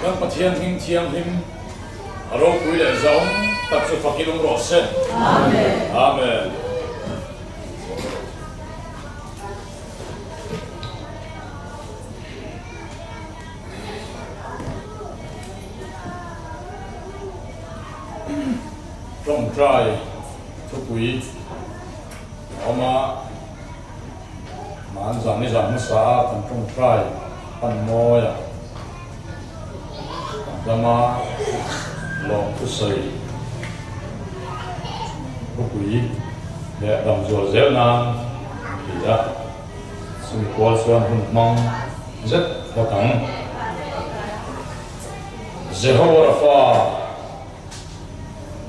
Kan Pathian hming thianghlim a ropui leh zahawm tak chu fakin awm rawh se. Amen. Amen. Tawngtai thupui a awm a, mahni zan ni zan hmasa a kan tawngtai pan mawi a, kan dama lawm thusawi thupui leh dam zual zel nan an ti a, chumi kual chuan hun hmang zet phawt ang. Jehovah Rafa.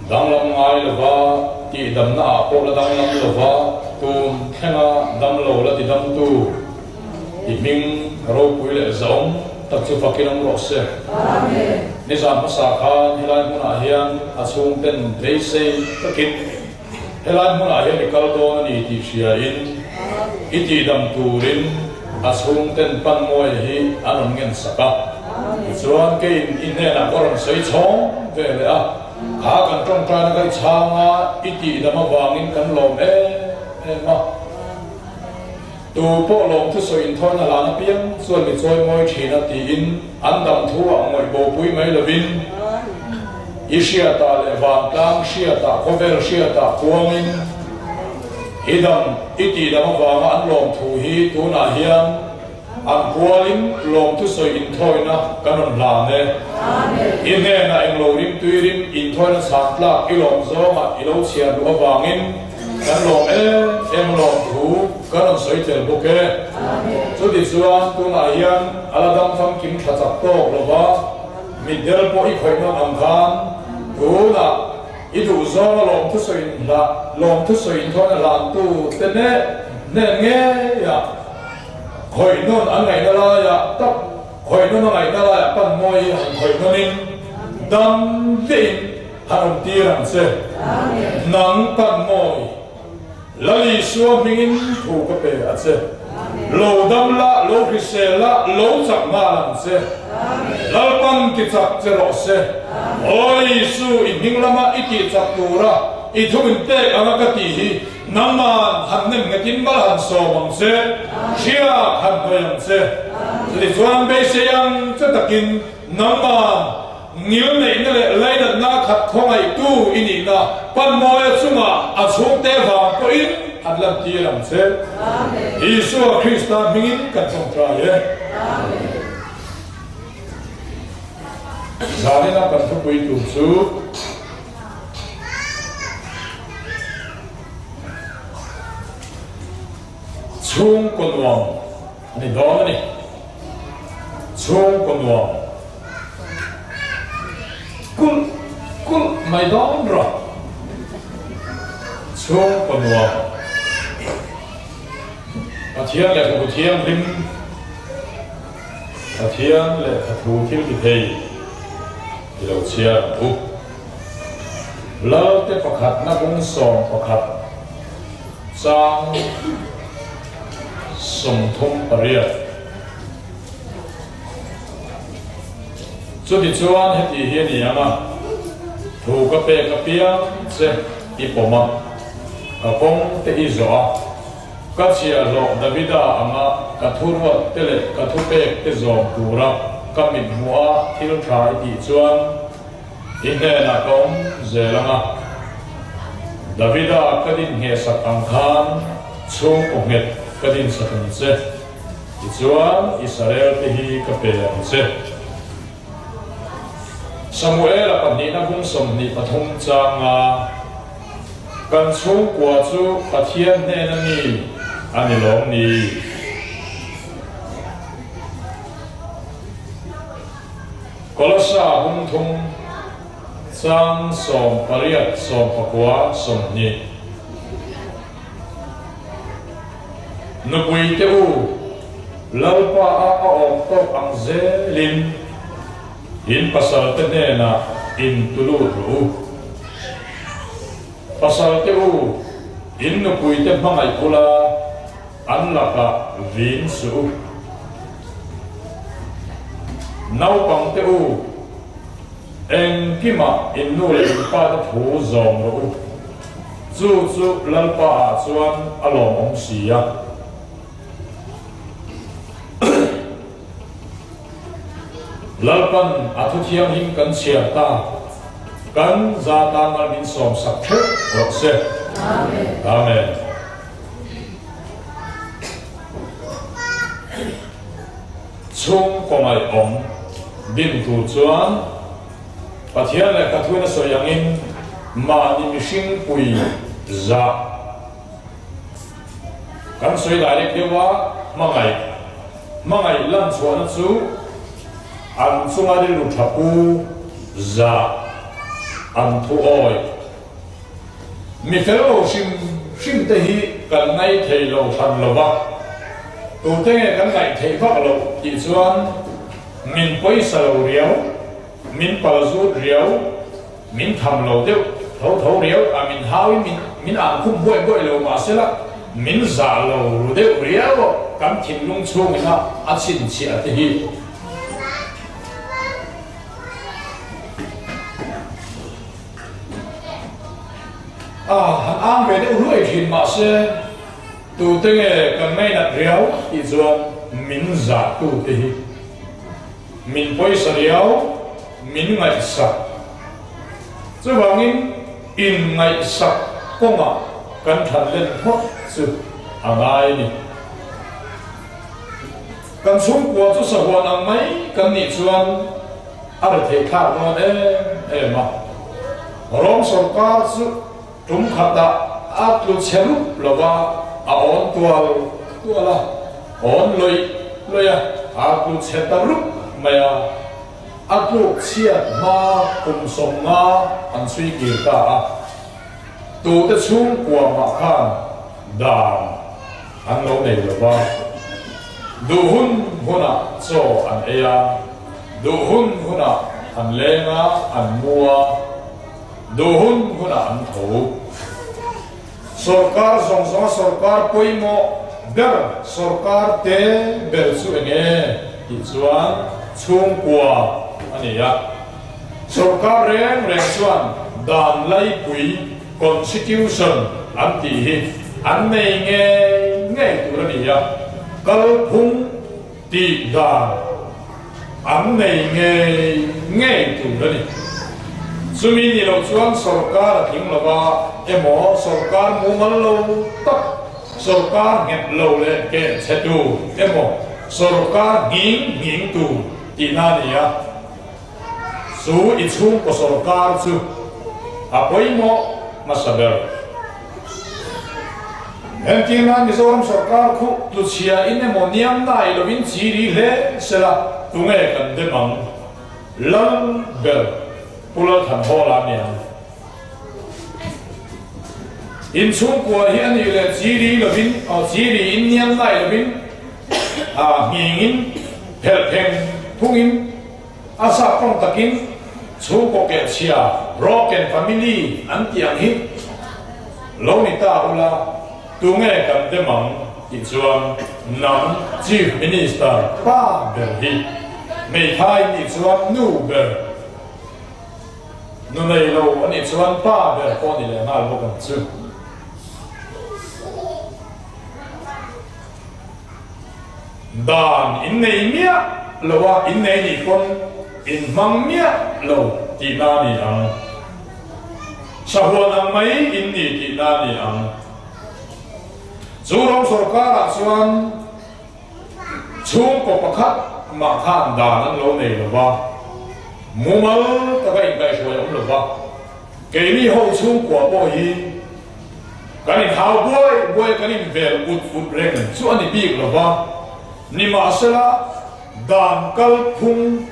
Danglam ngai lova tihdamna ah pawh la danglam lova tun thlenga damlo la tidamtu i hming ropui leh zahawm tak chu fakin awm rawh se. Nizan hmasa khan helai hmunah hian a chhungten beisei takin helai hmunah hian i kal dawn a ni tih hriain i tihdam turin a chhungten pan mawi hi an rawn ngen sak a. Tichuan keiin i hnenah ka rawn sawi chhawng ve leh a, kha kan tawngtaina ka i chhang a, i tihdam avangin kan lawm em em a. Tu pawh lawm thusawi inthawina hlan apiang chuan mi chawi mawi thin a tiin an dam thu ah ngawih bopui mai lovin i hriatah leh vantlang hriatah khawvel hriatah puangin i dam i tihdam avanga an lawm thu hi tunah hian an pualin lawm thusawi inthawina kan rawn hlan e. I hnenah englo rimtui rim inthawina chhan tlak i lawm zawngah i lo chhiar duh avangin Kan lawm em em lawm thu kan rawn sawi tel bawk e. Chuti chuan tunah hian a la dam famkim tha chak tawk lo va, mitdel pawh i khawih nawn ang khan tunah i duh zawnga lawm thusawi hlah lawm thusawi inthawn a hlantu te nen hnen ngeiah khawih nawn an ngaihna laiah tak khawih nawn a ngaihna laiah pan mawi hi han khawih nawnin dam vehin Han awm tir ang che. Nang pan mawi. Lal Isua hmingin thu ka pe a che. Lo dam la, lo hrisel la, lo chak nghal ang che. Lalpan ti chak che rawh se. Aw Isu, i hming lama i tih chak tura i thu min pek anga ka tih hi nangman han nem nghetin mal han sawm ang che, hriat han hnawih ang che. Chutichuan beisei ang che takin nangman Ngil neihna leh lainatna khat khawngaihtu i nihna Panmawia chungah a chhungte vang pawhin han lantir ang che. Isua Krista hmingin kan tawngtai e. Zanina kan thupui tur chu Chhungkaw nuam A ni dawn a ni. Chhungkaw nuam kulh kulh mai dawn rawh. Chhungkaw nuam Pathian lehkhabu thianghlim, Pathian lehkhathu thil ti thei ti lo chhiar ang u. Lalte pakhatna bung 11 chang. 38. Chutichuan heti hi a ni ang a, thu ka pek apiang che i pawm a, ka kawng te i zawh a, ka chhiahhlawh Davida anga ka thuruat te leh ka thupek te zawm tura ka mithmuh a thil tha i tih chuan i hnenah ka awm zel ang a, Davida ka dinnghesak ang khan Chhungkaw nghet ka dinsak ang che, tichuan Israel te hi ka pe ang che. Samuela pahnihna bung 23 changa kan chhungkua chu Pathian hnena mi a ni lawm ni? Kolossa bung thum chang 18 19 20. Nupui te u, Lalpa a a awm tawk ang zelin in pasal te hnenah in tu lut rawh u. Pasal te u, in nupui te hmangaih ula an lakah vin suh u. Naupangte u, engkimah in nu leh in pate thu zawm rawh u. Chu chu Lalpa ah chuan a lawmawm si a. Lalpan a thu thianghlim kan chhiar ta, kan za tan mal min sawm sak theuh rawh se. Amen. Chhungkaw ngaihawm din tur chuan Pathian lehkha thuin a sawi angin mahni mihring pui zah Kan sawi direct deuh a, hmangaih hmangaih lan chhuahna chu an chunga rilru tha pu zah an thu awi. Mi fel lo hrim hrim te hi kan ngaih thei lo hran lo va, tute nge kan ngaih theih vak loh tih chuan min pawisa lo riau, min pal zut riau, Min tham lo deuh tho tho riau a, min hauin min min ang khum buai buai lo mahsela min zah lo ru deuh riau a, kan thinlung chhungin a a chhinchhiah te hi. A han ang ve deuh hluai thin mahse tute nge kan ngainat riau tih chuan min zah tu te hi. Min pawisa riau, min ngaihsak. Chuvangin inngaihsak kawngah kan than len phawt chu a ngai a ni. Kan chhungkua chu sahuan ang mai kan nih chuan a ri theih thlak dawn em em a. Rom sawrkar chu tum khatah a tlu chhe rup lo va, a awn tual tual a, awn lawih lawih a, a tlu chhe ta rup mai a, a tluk chhiat hma kum 50 an chhui kir ta a, tute chhungkua mah khan dan an lo nei lo va, duh hun hunah chaw an ei a, duh hun hunah an leng a, an mu a. Duh hun hunah an tho. Sorkar zawng zawnga sorkar pawimawh ber sorkar te ber chu eng nge tih chuan chhungkua a ni a. Sorkar reng reng chuan dan laipui, constitution, an tih hi an nei ngei ngei tur a ni a, kalphung tih dan an nei ngei ngei tur a ni. Chumi ni lo chuan sorkar a tling lo va emaw sorkar mumal lo tak, sorkar nghet lo leh keh chhe tur emaw sorkar nghing nghing tur tihna a ni a. Chu i chhungkaw sorkar chu a pawimawh hmasa ber. Entirna, Mizoram sorkar khuh tluchhia in emaw niam nai lovin chi ri hle sela tunge kan dem ang? Lal ber Pu Lalthanhawla a ni ang. Inchhungkua hi a nih leh chi ri lovin, aw chi ri in niam nai lovin, ah nghingin, phelh pheng phungin, A sap tawng takin chhungkaw kehchhia, broken family, an tih ang hi lo ni ta ula, tunge kan dem ang tih chuan nang Chief Minister pa ber hi hmeithai nih chuan nu ber, nu nei lo a nih chuan pa ber pawh ni leh nghal bawk ang chu. Dan in nei miah lo a, in nei nih pawn in hmang miah lo tihna a ni ang. Sahuan ang mai in ni tihna a ni ang. Chu ram sawrkarah chuan chhungkaw pakhat mah khan dan an lo nei lo va, mumal taka inkaihhruai a awm lo va. Keini ho chhungkua pawh hi kan inhau buai buai kan invel ut ut reng chu a ni bik lo va, nimahsela dan kalphung,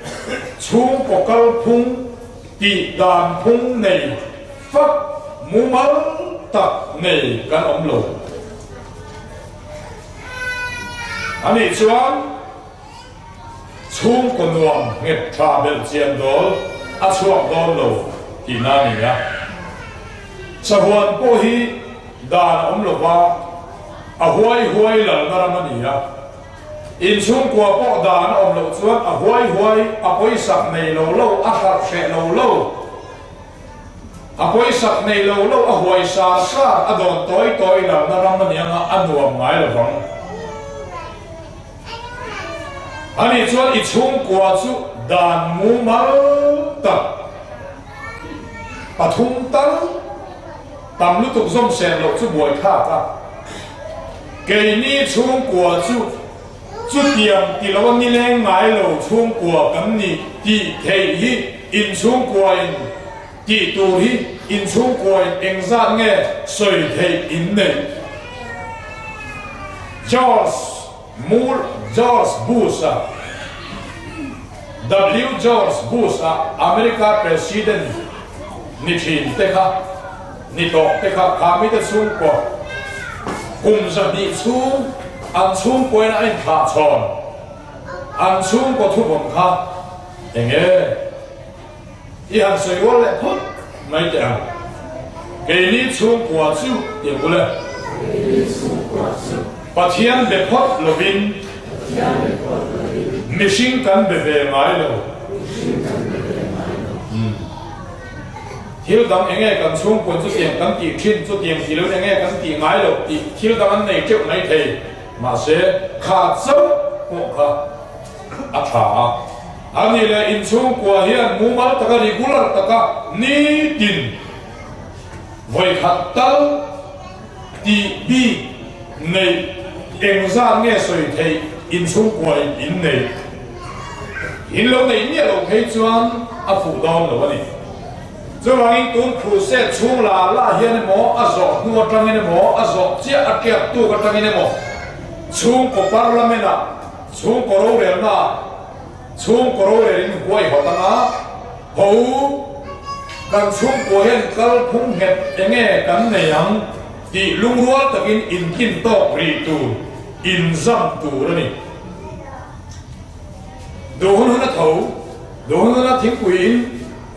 chhungkaw kalphung tih dan phung nei fak mumal tak nei kan awm lo a nih chuan, Chhungkaw nuam nghet tha belh chian dawl a chhuak dawn lo tihna a ni a. Sahuan pawh hi dan a awm lo va, a huai huai lalna ram a ni a. Inchhungkua pawh dan a awm loh chuan a huai huai, a pawisak nei lo lo, a hralh hreh lo lo. A pawisak nei lo lo, a huai sar sar, a dawn tawi tawi lalna ram a ni anga a nuam ngai lo vang. Ani chuan i chhungkua chu dan mumal tak pathum tal tam lutuk zawm sen loh chu buaithlak a. Keini chhungkua chu chutiang ti lo a nileng ngai lo chhungkua kan ni tih theih hi inchhungkuain tih tur hi inchhungkuain engzat nge sawi theih in neih? George Moore George Bush-a W George Bush-a America President ni thin te kha ni tawh te kha kha mite chhungkua kum 200 chhung an chhungkuain a inthlah chhawn an chhungkaw thuvawn kha eng nge i han sawi rual leh phawt mai teh ang. Keini chhungkua chu ti ang bul e. Pathian be phawt lovin mihring kan be ve ngai lo. Thil dang enge kan chhungkua chutiang kan tih thin chutiang ti loin enge kan tih ngai loh tih thil dang an nei teuh mai thei. Mahse kha chauh pawh kha a tha a. A nih leh inchhungkua hian mumal taka regular taka nitin vawikhat tal tih bik neih engzat nge sawi theih inchhungkua in in neih in lo neih miah loh phei chuan a fuh dawn lo a ni. Chuvangin tun crusade chhung la la hian emaw a zawh hnu atangin emaw a zawh chiah a tiak tuk atangin emaw chhungkaw parliament ah chhungkaw rorelna ah Chhungkaw rorel in huai hawt anga ho kan chhungkua hian kalphung nghet enge kan nei ang tih lungrual takin inkin tawk rih tur, inzam tur a ni. Duh hun hun a tho, duh hun hun a thingpui in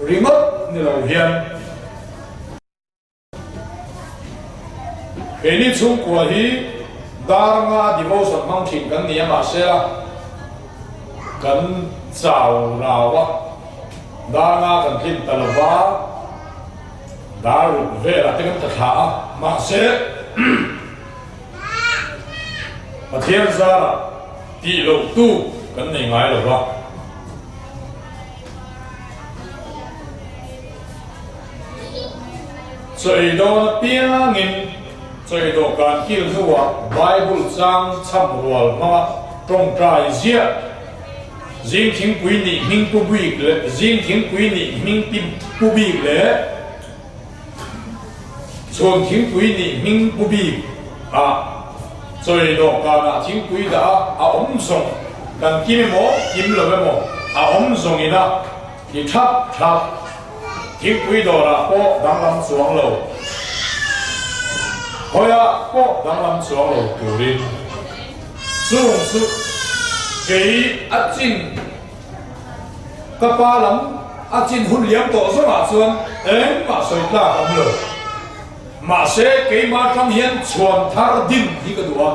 ringawt ni lo hian. Keini chhungkua hi dar nga devotion hmang thin kan ni a mahse a kan chau rau a, dar nga kan tlin ta lo va, dar ruk velah te kan ta thla a, mahse Pathian zarah tih loh tu kan nei ngai lo va. Chaw ei dawn apiangin chaw ei dawhkan kil hnuah Bible chang chham rual hmanga tawngtai ziah zing thingpui nih hming pu bik leh zing thingpui nih hming pi pu bik leh chhun thingpui nih hming pu bik ah chaw ei dawhkanah thingpui dah a a awm zawng kan kim emaw kim lo emaw a awm zawngin a Ti thap thap, thingpui dawrah pawh danglam chuang lo, khawiah pawh danglam chuang lo turin chung chu kei a chin ka pa lam a chin hun liam tawh zawngah chuan engmah sawi tlak awm lo. Mahse keimah atang hian chhuan thar din hi ka duh a,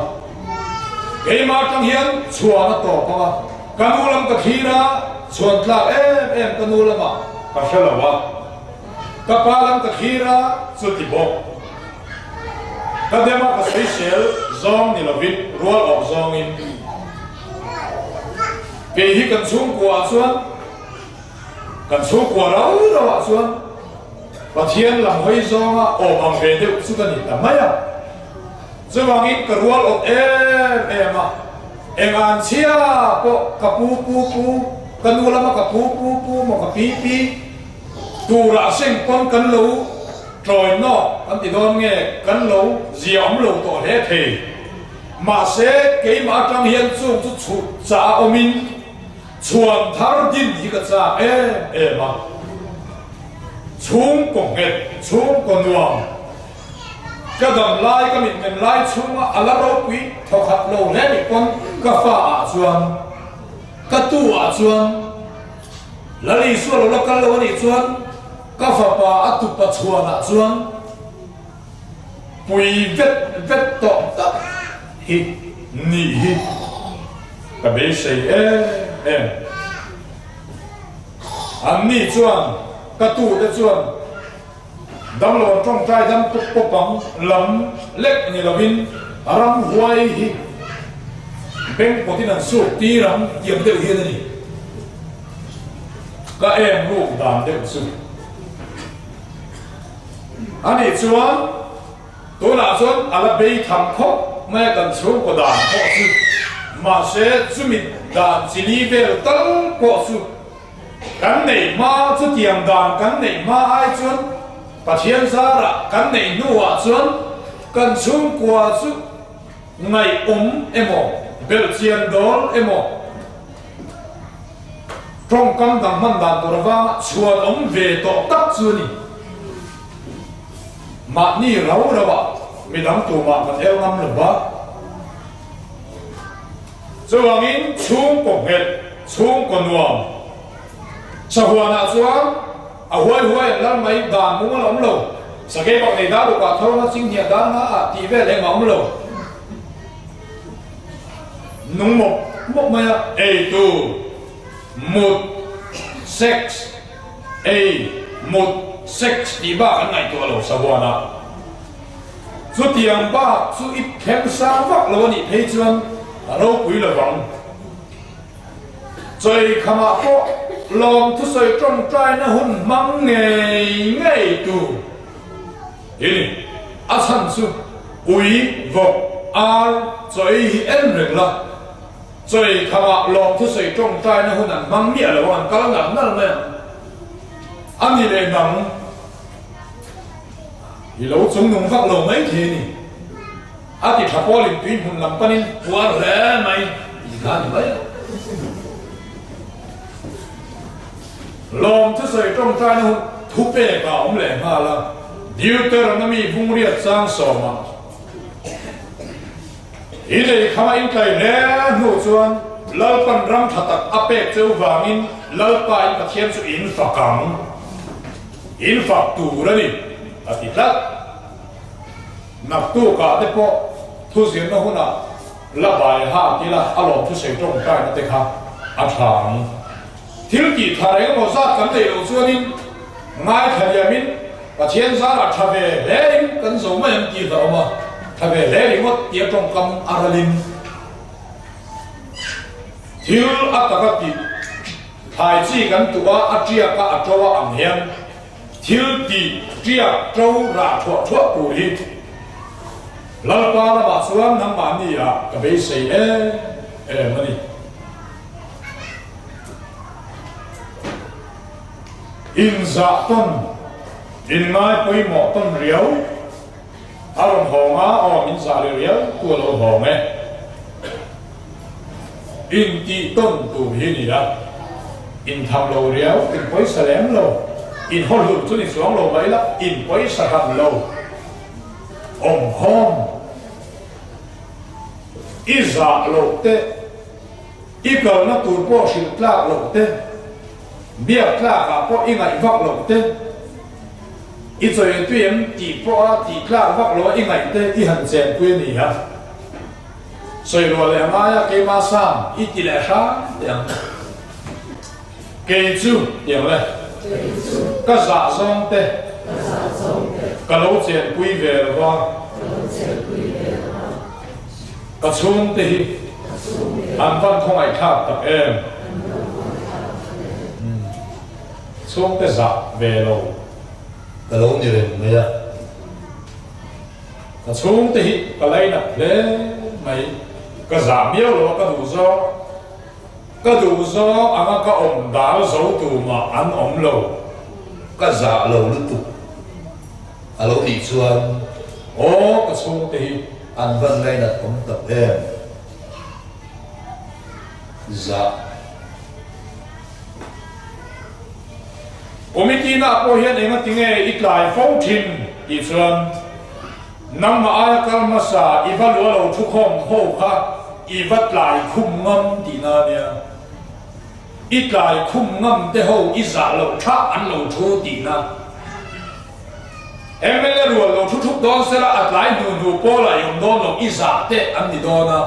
keimah atang hian chhuan a tawp ang a, ka nu lam ka thlir a, chhuan tlak em em ka nu lamah ka hre lo a, ka pa lam ka thlir a, chuti bawk. Ka dem a ka sawisel zawng ni lovin rual awk zawngin kei hi kan chhungkua ah chuan Kan chhungkua rau rauah chuan Pathian lam hawi zawnga awm ang ve deuh chu ka ni ta mai a. Chuvangin ka rual awt em em a, eng an chhia pawh ka pu pu pu, ka nu lama ka pu pu pu maw ka pi pi turah seng pawn kan lo tawi nawk kan ti dawn nge kan lo zia awm lo tawh hle thei. Mahse keimah atang hian chung chu chhuh chah a awmin, Chhuan thar din hi ka chak em em a, chhungkaw nghet, chhungkaw nuam, ka dam lai, ka mitmem lai chhunga a la ropui thawkhat lo hle nih pawn ka fa ah chuan, ka tu ah chuan, Lal Isua lo la kal lo a nih chuan ka fapa a tupa chhuan ah chuan pui vet vet tawh tak hi nih hi. ka beisei em em. Anni chuan ka tute chuan damlo an tawngtai dam pawp pawp ang lam lek ni lovin ramhuai hi beng pawtin an suk tir ang tiang deuh hian a ni. Ka em ruk dan deuh chu. Anih chuan tunah chuan a la bei tham khawp mai a kan chhungkaw dan pawh chu mahse chumi dan chili vel tal pawh chu kan neih hma chutiang dan kan neih hma ai chuan Pathian zarah kan neih hnuah chuan kan chhungkua chu ngaihawm emaw belhchian dawl emaw Tawngkam dang hman dan tur avanga chhuan awm ve tawh tak chu a ni. Mahni rau rauah midang tumah kan el ngam lo va. Chuvangin chhungkaw nghet, chhungkaw nuam sahuanah chuan a huai huai an lal mai dan mung a la awm lo. Sakei bak nei dar rukah tho anga chinghniah dar hma ah tih vel engmah awm lo. Nung mawp mawp mai a, ei tur, mut, sex, ei, mut, sex tih bak an ngaihtuah lo sahuanah. Chutiang bak chu i thleng sang vak lo a nih phei chuan a ropui lo vang. Chawi khamah pawh lawm thusawi tawngtaina hun hmang ngei ngei tur. Hi a chhan chu ui, vawk, ar, chaw ei hi en reng la, chaw ei khamah lawmthusawi tawngtaina hun an hmang miah lo a, an kal nal nal mai ang. A ni leh nang i lo chungnung vak lo mai thei a ni. A ti tha pawlin tui hmun lam panin puar hle mai tih kha a ni mai a. Lawm thusawi tawngtaina hun thupek a awm leh nghal a, Deuteronomy bungriat chang sawmah i lei khama in tlai hle hnu chuan Lalpan ram tha tak a pek cheu vangin Lalpa in Pathian chu in fak ang, in fak tur a ni a ti tlat. Naktukah te pawh thuzirna hunah la bai ha tila a lawm thusawi tawngtaina te kha a tha ang. Thil tih tha reng emaw zat kan neih loh chuanin ngaithla liamin Pathian zarah tha ve hle in kan zo mai ang tih hlauh awm a, tha ve hle ringawt tia tawngkam a ralin thil a taka tih thlai chi kan tuh a, a tiak a, a to a ang hian thil tih tiak to rah thuah thuah tur hi Lalpa lamah chuan nangmahni ah ka beisei em em a ni. Inzah tawn, inngai pawimawh tawn riau a rawn hawng a, aw min zah leh riau tu a lo hawng e. Intih tawn tur hi ni a, intham lo riau, in pawisa lem lo, in haw hlur chu ni chuang lo mai la, in pawisa hran lo, awm khawm, i zah loh te, I kalna tur pawh hrilh tlak loh te, biak tlakah pawh i ngaih vak loh te, i chawi tui em tih pawha tih tlak vak loha i ngaih te i han chenpui a ni a. Sawi ruah leh a ngai a, keima sang i ti leh hram teh ang. Kei chu tiang le, ka zah zawng te, ka lo chenpui ve lo va, ka chhungte hi an van khawngaihthlak tak em? Chhungte zah ve lo. Ka lo ni reng mai a. Ka chhungte hi ka lainat hle mai, ka zah miau lo a ka duh zawng. Ka duh zawng anga ka awm dal zo tumah an awm lo. Ka zah lo lutuk a lo nih chuan. Aw ka chhungte hi. An van ngainat awm tak em. Zah. Committee na pawh hian enga tinge i tlai fo thin tih chuan. Nangmah aia kal hmasa i va lua lo thukhawm ho kha i va tlai khum ngam tihna a nia. I tlai khum ngam te ho i zah loh thah an lo thu tihna. Mla rual lo thu thup dawn sela a tlai hnu hnu pawlah i awm dawn lo i zah te an ni dawn a.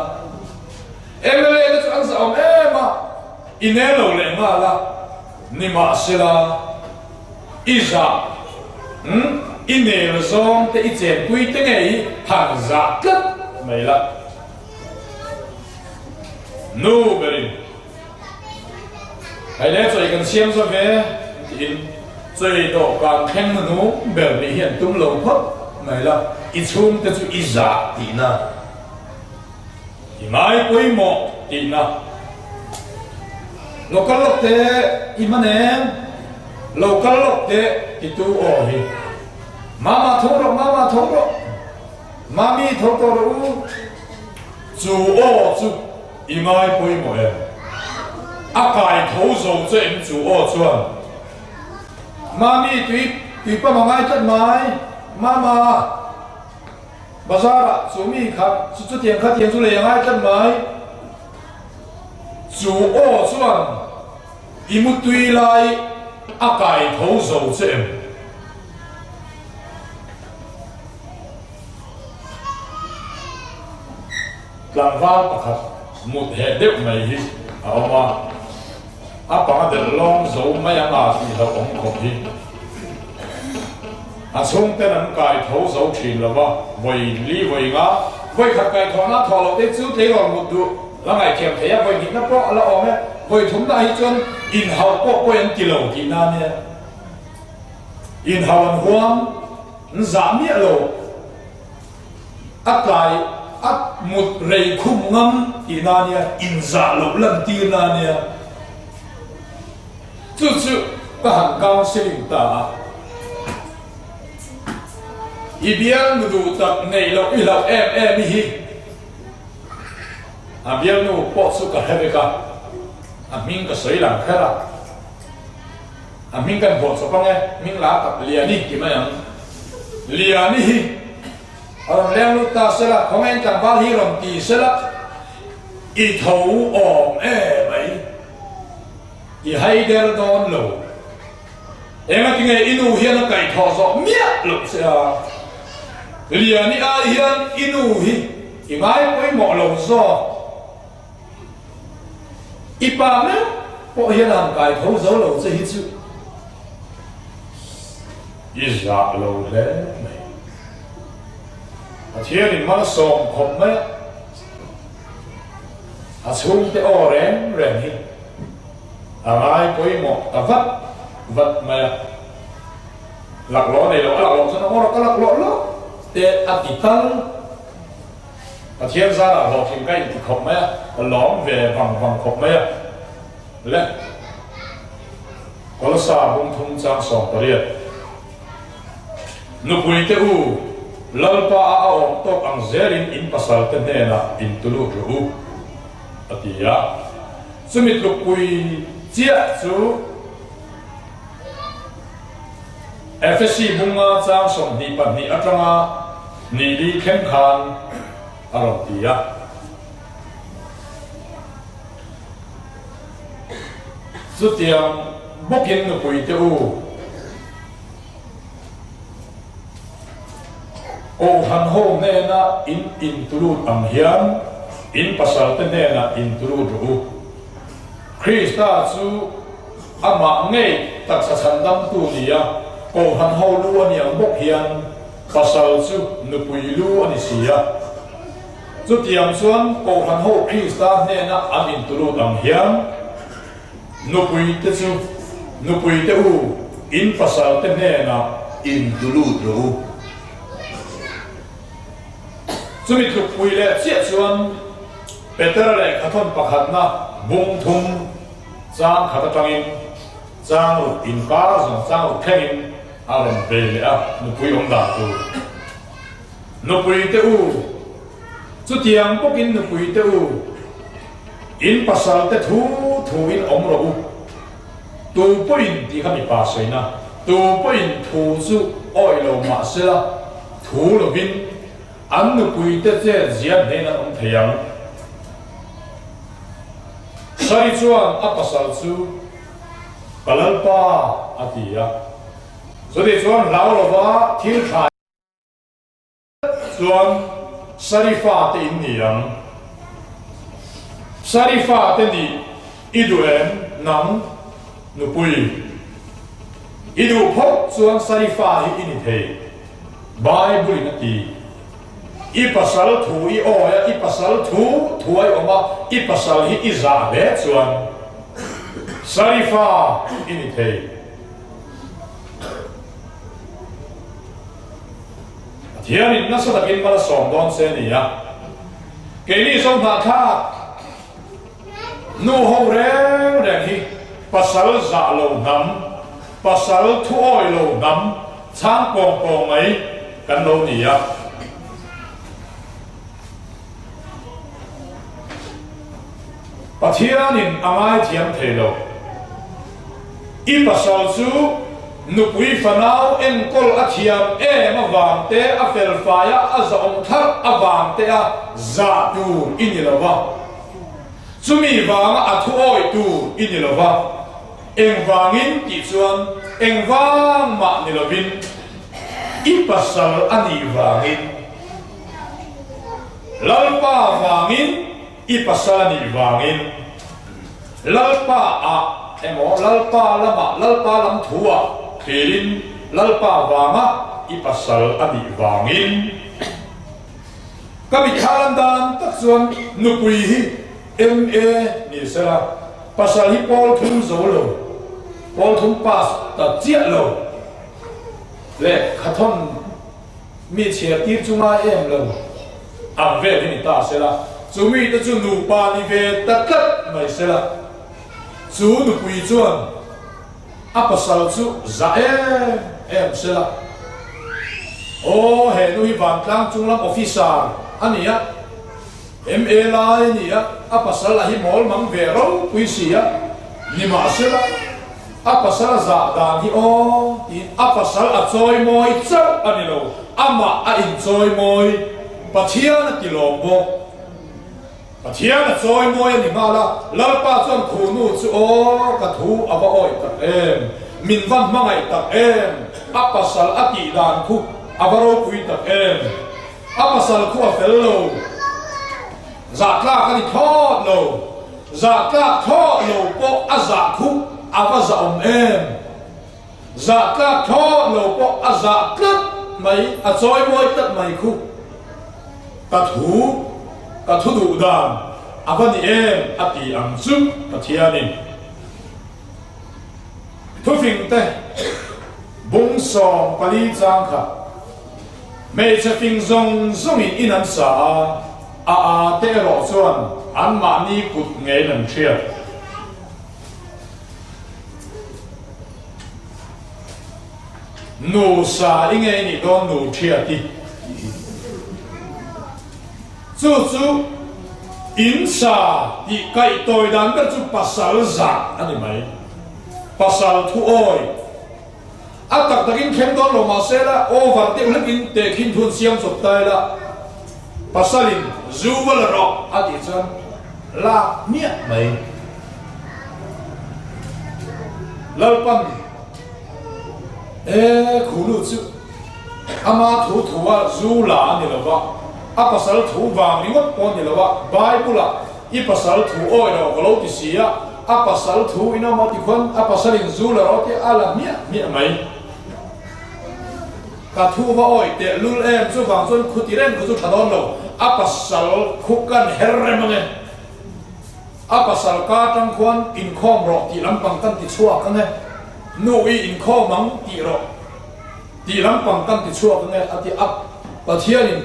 Mla te chu an zahawm em a, i nel lo leh nghal a, nimahsela i zah, umm, i nel zawng te i chenpui te ngei hi han zah tlat mai la. Nu berin Hei le chawi kan siam zo ve tiin chawi dawhkan thleng hnuhnung ber nih hi an tum lo phawt mai la, i chhungte chu i zah tihna, i ngai pawimawh tihna. Lo kal lawk teh i hman em? Lo kal lawk teh titu aw hi. Mama tho rawh, mama tho rawh, mami tho tawh rawh u. Chu aw chu i ngai pawimawh em? A kai tho zo che em chu aw chuan? Mami tui tui pam a ngai tlat mai, Mama bazar ah chu mi kha chu chutiang kha tiang chu lei a ngai tlat mai. Chu aw chuan i mutui lai a kai tho zo che em? Tlangval pakhat mut heh deuh mai hi a awm a, a panga delh lawng zo mai ang a tih hlauh awm khawp hi. A chhungten an kai tho zo thin lo va, vawi li vawi nga, vawi khat kai thawhna a thawh loh te chu tleirawl mut duh la ngaihthiam thei a, vawi hnihna pawh a la awm e, vawi thumna hi chuan inhauh pawh pawi an ti lo tihna a nia. Inhauh an huam. An zah miah lo. A tlai a mut rei khum ngam tihna a nia, inzah loh lantirna a nia. Chu chu ka han counselling ta a. I bialnu duh tak neih loh i hlauh em em i hi. A bialnu pawh chu ka hre vek a, a hming ka sawi lang kher a. A hming kan vuah chawp ang e, hming la tak Liani ti mai ang. Liani hi a rawn leng lut ta sela, khawngain tlangval hi rawn ti sela, i tho awm e mai, i hai der dawn lo. Engatinge i nu hian a kaihthawh zawh miah loh che a, Liani ai hian i nu hi i ngai pawimawh lo zawk. I pa meuh pawh hian a han kai tho zo lo che hi chu i zah lo hle mai. Pathianin malsawm khawp mai a, a chhungte aw reng reng hi a ngai pawimawh ta vat vat mai a. Laklawh a nei lo, a laklawh chuan a ngawr a, ka laklawh lawk te a ti tal. Pathian zarah hlawhtling ka inti khawp mai a, ka lawm ve vang vang khawp mai a. Le Kolosa bung thum chang 18. Nupui te u, Lalpa a a awm tawk ang zelin in pasal te hnenah in tulut rawh u, a ti a. Chumi tlukpui chiah chu Efesi bunga chang 22 atanga ni li thleng khan a rawn ti a. Chutiang bawkin nupui te u, Kohhran ho hnena in intulut ang hian in pasal te hnenah intulut rawh u. Krista chu amah ngei taksa chhandamtu nia Kohhran ho lu a ni ang bawk hian pasal chu nupui lu a ni si a. Chutiang chuan Kohhran ho Krista hnena an intulut ang hian nupui te chu nupui te u in pasal te hnenah intulut rawh u. Chumi tlukpui leh chiah chuan Petera lehkhathawn pakhatna bung thum chang khat atangin chang ruk inkar zawng chang ruk thlengin a rawn bei leh a, nupui awm dan tur. Nupui te u, chutiang bawkin nupui te u, in pasal te thu thu in awm rawh u. Tu pawhin tih kha mipa sawina, tu pawhin thu chu awih lo mahsela thu lovin An nupuite chet zian hnen an awm thei ang. Sari chuan a pasal chu, Ka Lalpa, a ti a. Chutih chuan hlau lova thil tha chuan Sari fate in ni ang. Sarifa te nih i duh em nang nupui? I duh phawt chuan Sarifa hi i ni thei, Bible in a ti. I pasal thu i awi a, i pasal thu thu a i awm a, i pasal hi i zah hle chuan Sarifa i ni thei. Pathianin nasa takin mal a sawm dawn che a ni a, keini zo hnahthlak nu ho reng reng hi pasal zah lo hnam, pasal thu awi lo hnam chhang pawng pawng mai kan lo ni a. Pathianin a ngaithiam thei lo. I pasal chu nupui fanau enkawl a thiam em avang te, a felfai a, a zahawm thlarh avang te a zah tur i ni lo va. Chumi vanga a thu awih tur i ni lo va. Engvangin tih chuan engvang mah ni lovin i pasal a nih vangin, Lalpa vangin, I pasal a nih vangin Lalpa ah emaw Lalpa lamah Lalpa lam thu ah thlirin Lalpa vanga i pasal a nih vangin ka mitthla lan dan tak chuan nupui hi MA ni sela pasal hi pawl thum zo lo pawl thum pass ta chiah lo lehkhathawn Mi chhiar tir chu ngai em lo ang vel hi ni ta sela, chu mite chu nupa ni ve ta tlat mai sela, chu nupui chuan a pasal chu zah em em sela, Aw he nu hi vantlang chunglam officer a ni a, MA lai a ni a, a pasal a hi mawl mang ve ropui si a, nimahsela, A pasal a zah dan hi aw tiin a pasal a chawimawi chauh a ni lo, amah a inchawimawi, Pathian a ti lawm bawk. Pathian a chawimawi a ni nghal a, Lalpa chuan khu nu chu aw ka thu a va awih tak em, min va hmangaih tak em, a pasal a tih dan khu a va ropui tak em, a pasal khu a fel lo, zah tlak a ni thlawt lo. Zah tlak thlawh lo pawh a zah khup a va zah awm em? Zah tlak thlawh lo pawh a zah tlat mai, a chawi mawi tlat mai khup. Ka thu, ka thu duh dan a va ni em a ti ang chu Pathianin. Thufing te bung 14 chang khat. Hmeichhe fing zawng zawngin in an sa a, a a te erawh chuan anmahni kut ngeiin an hriat. Nu sa i ngei nih dawn nu thiat i tih hi. Chu chu in sa tih kaih tawi dan ber chu pasal zah a ni mai. Pasal thu awi. A tak takin thleng dawn lo mahse la over deuh hlekin tehkhin thun siam chawp ta ila pasalin zu va la rawh a tih chuan lak hmiah mai. Lalpan e khulu chu ama thu thu a zu la a ni lo va, a pasal thu vang ringawt pawh a ni lo a, Bible ah I pasal thu awi lo ka lo ti si a, a pasal thu in awm a ti khuan a pasal in zu la rawh tih a la hmiah hmiah mai. Ka thu va awi teh lul em chuvang chuan khuti reng kha chu tha dawn lo, a pasal khu kan her rem ange. A pasal ka atang khuan inkhawm rawh tih lampang kan ti chhuak ange, nu i inkhawm ang tih rawh tih lampang kan ti chhuak ange a ti a, Pathianin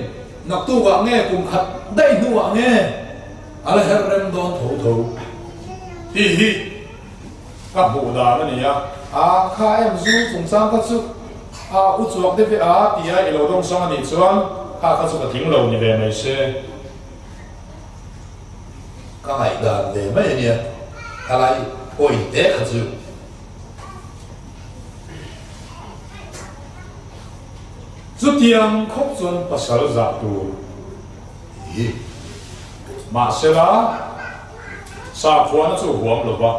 Naktukah nge kum khat daih hnuah nge a la her rem dawn tho tho tih hi ka hmuh dan a ni a. A kha em zu chungchang kha chu a u chuak deuh ve a tia i lo dawngsang a nih chuan kha kha chu ka tling lo ni ve mai se. Ka ngaihdan ve mai a nia, khalai point te kha chu. Chutiang khawp chuan pasal zah tur hi mahsela sakhuana chu huam lo va,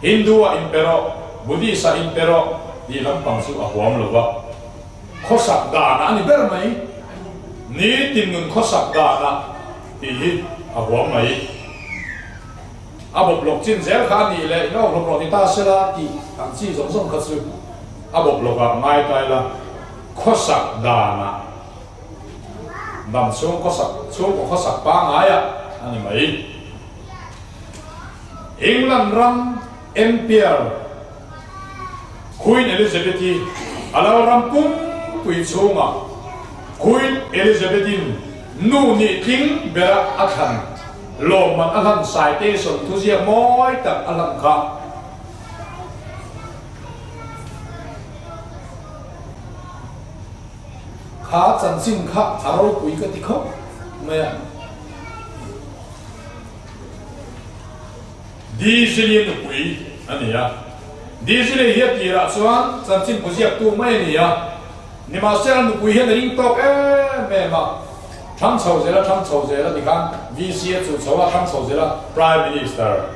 Hindu-a inpe rawh, Buddhist-a inpe rawh tih lampang chu a huam lo va, khawsak danah a ni ber mai, nitin nun khawsak danah tih hi a huam mai. A bawp lawk chin zel kha a nih leh in awk hlawm rawh ni ta sela tih ang chi zawng zawng kha chu a bawp lawkah ngai ta ila khawsak danah dam chhung khawsak chhungkaw khawsak pangaiah a ni mai. England ram Empire Queen Elizabeth-i a lal ram pumpui chhungah Queen Elizabeth-in nu nih tling bera a thlan lawmman a hlan citation thuziak mawi tak a hlan kha. Kha chanchin kha a ropui ka ti khawp mai a. Diesel-i nupui a ni a. Diesel-i hi a tirah chuan chanchin buziaktu mai a ni a. Nimahsela nupui hian a ring tawk em em a. Thang chho zela thang chho zela tikhan VC a chuh chho a, thang chho zela Prime Minister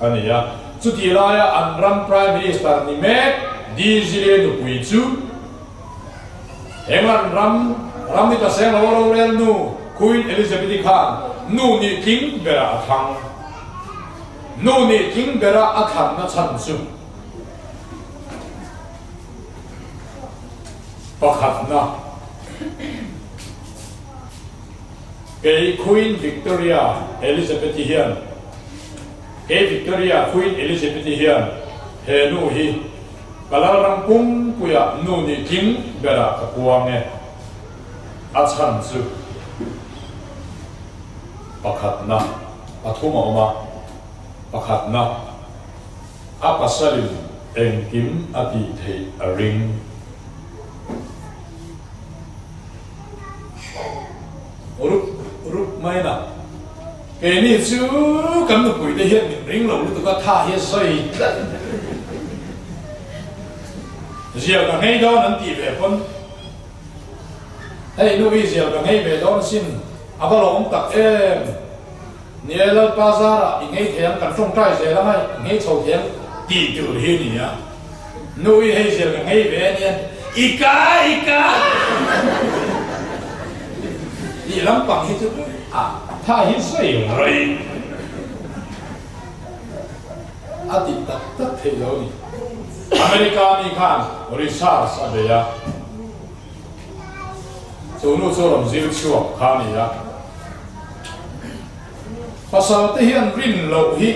a ni a. Chutih laia an ram Prime Minister ni mek Diesel-i nupui chu England ram ram ni ta seng lo rorel nu Queen Elizabeth-i khan nu nih tling berah a thlang. Nu nih tling berah a thlanna chhan chu pakhatna kei Queen Victoria Elizabeth-i hian kei Victoria Queen Elizabeth-i hian he nu hi Ka lalram pumpuiah nu nih tling berah ka puang e. A chhan chu pakhatna pathum a awm a, pakhatna a pasalin engkim a tih theih a ring. Rup rup mai na. Keini chu kan nupuite hian min ring lo lutuk a, tha hi a sawi tlat. Zial ka ngei dawn an tih ve pawn, hei nu hi zial ka ngei ve dawn asin, a va lawm tak em. Ni e Lalpa zarah i ngei thei ang, kan tawngtai zel ang a, i ngei chho thei ang tih tur hi a ni a. Nu hi hei zial ka ngei ve a nia, i ka, i ka tih lampang hi chu a tha hi sawi rawih a tih tak tak theih lo a ni. America mi khan research a bei a, chu nu chu rawn zir chhuak kha a ni a, pasal te hian rin loh hi,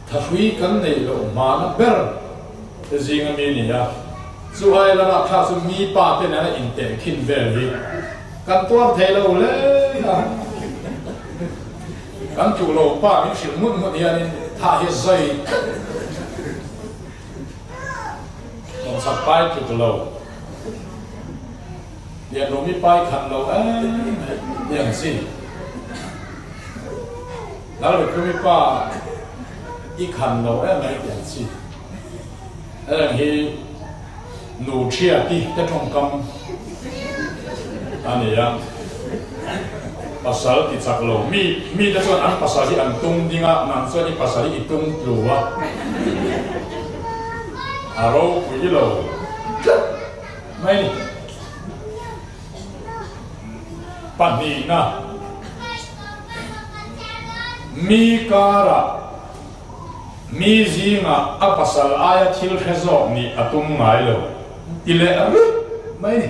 Thahrui kan neih loh hmana ber te zinga mi ni a, chu ai lamah kha chu mi pa te nena inteh khin vel hi kan tuar thei lo hle a, kan tluh lo pa min hrilh ngut ngut hianin tha hi zai tlat Kawngchhak pai tluk lo, Lianrumi pai khat lo em mai ti ang chi. Lalrikhumi pa i khan lo em mai tih an chi. Heng hi nu thiati te tawngkam a ni a, pasal ti chak lo mi mi te chuan an pasal hi an tung ding a, nang chuan i pasal hi i tung tlu a, a ropui lo tlat mai a ni. Pahnihna, Mi karah mi zingah a pasal aia thil hre zawk nih a tum ngai lo ti leh rup mai ni.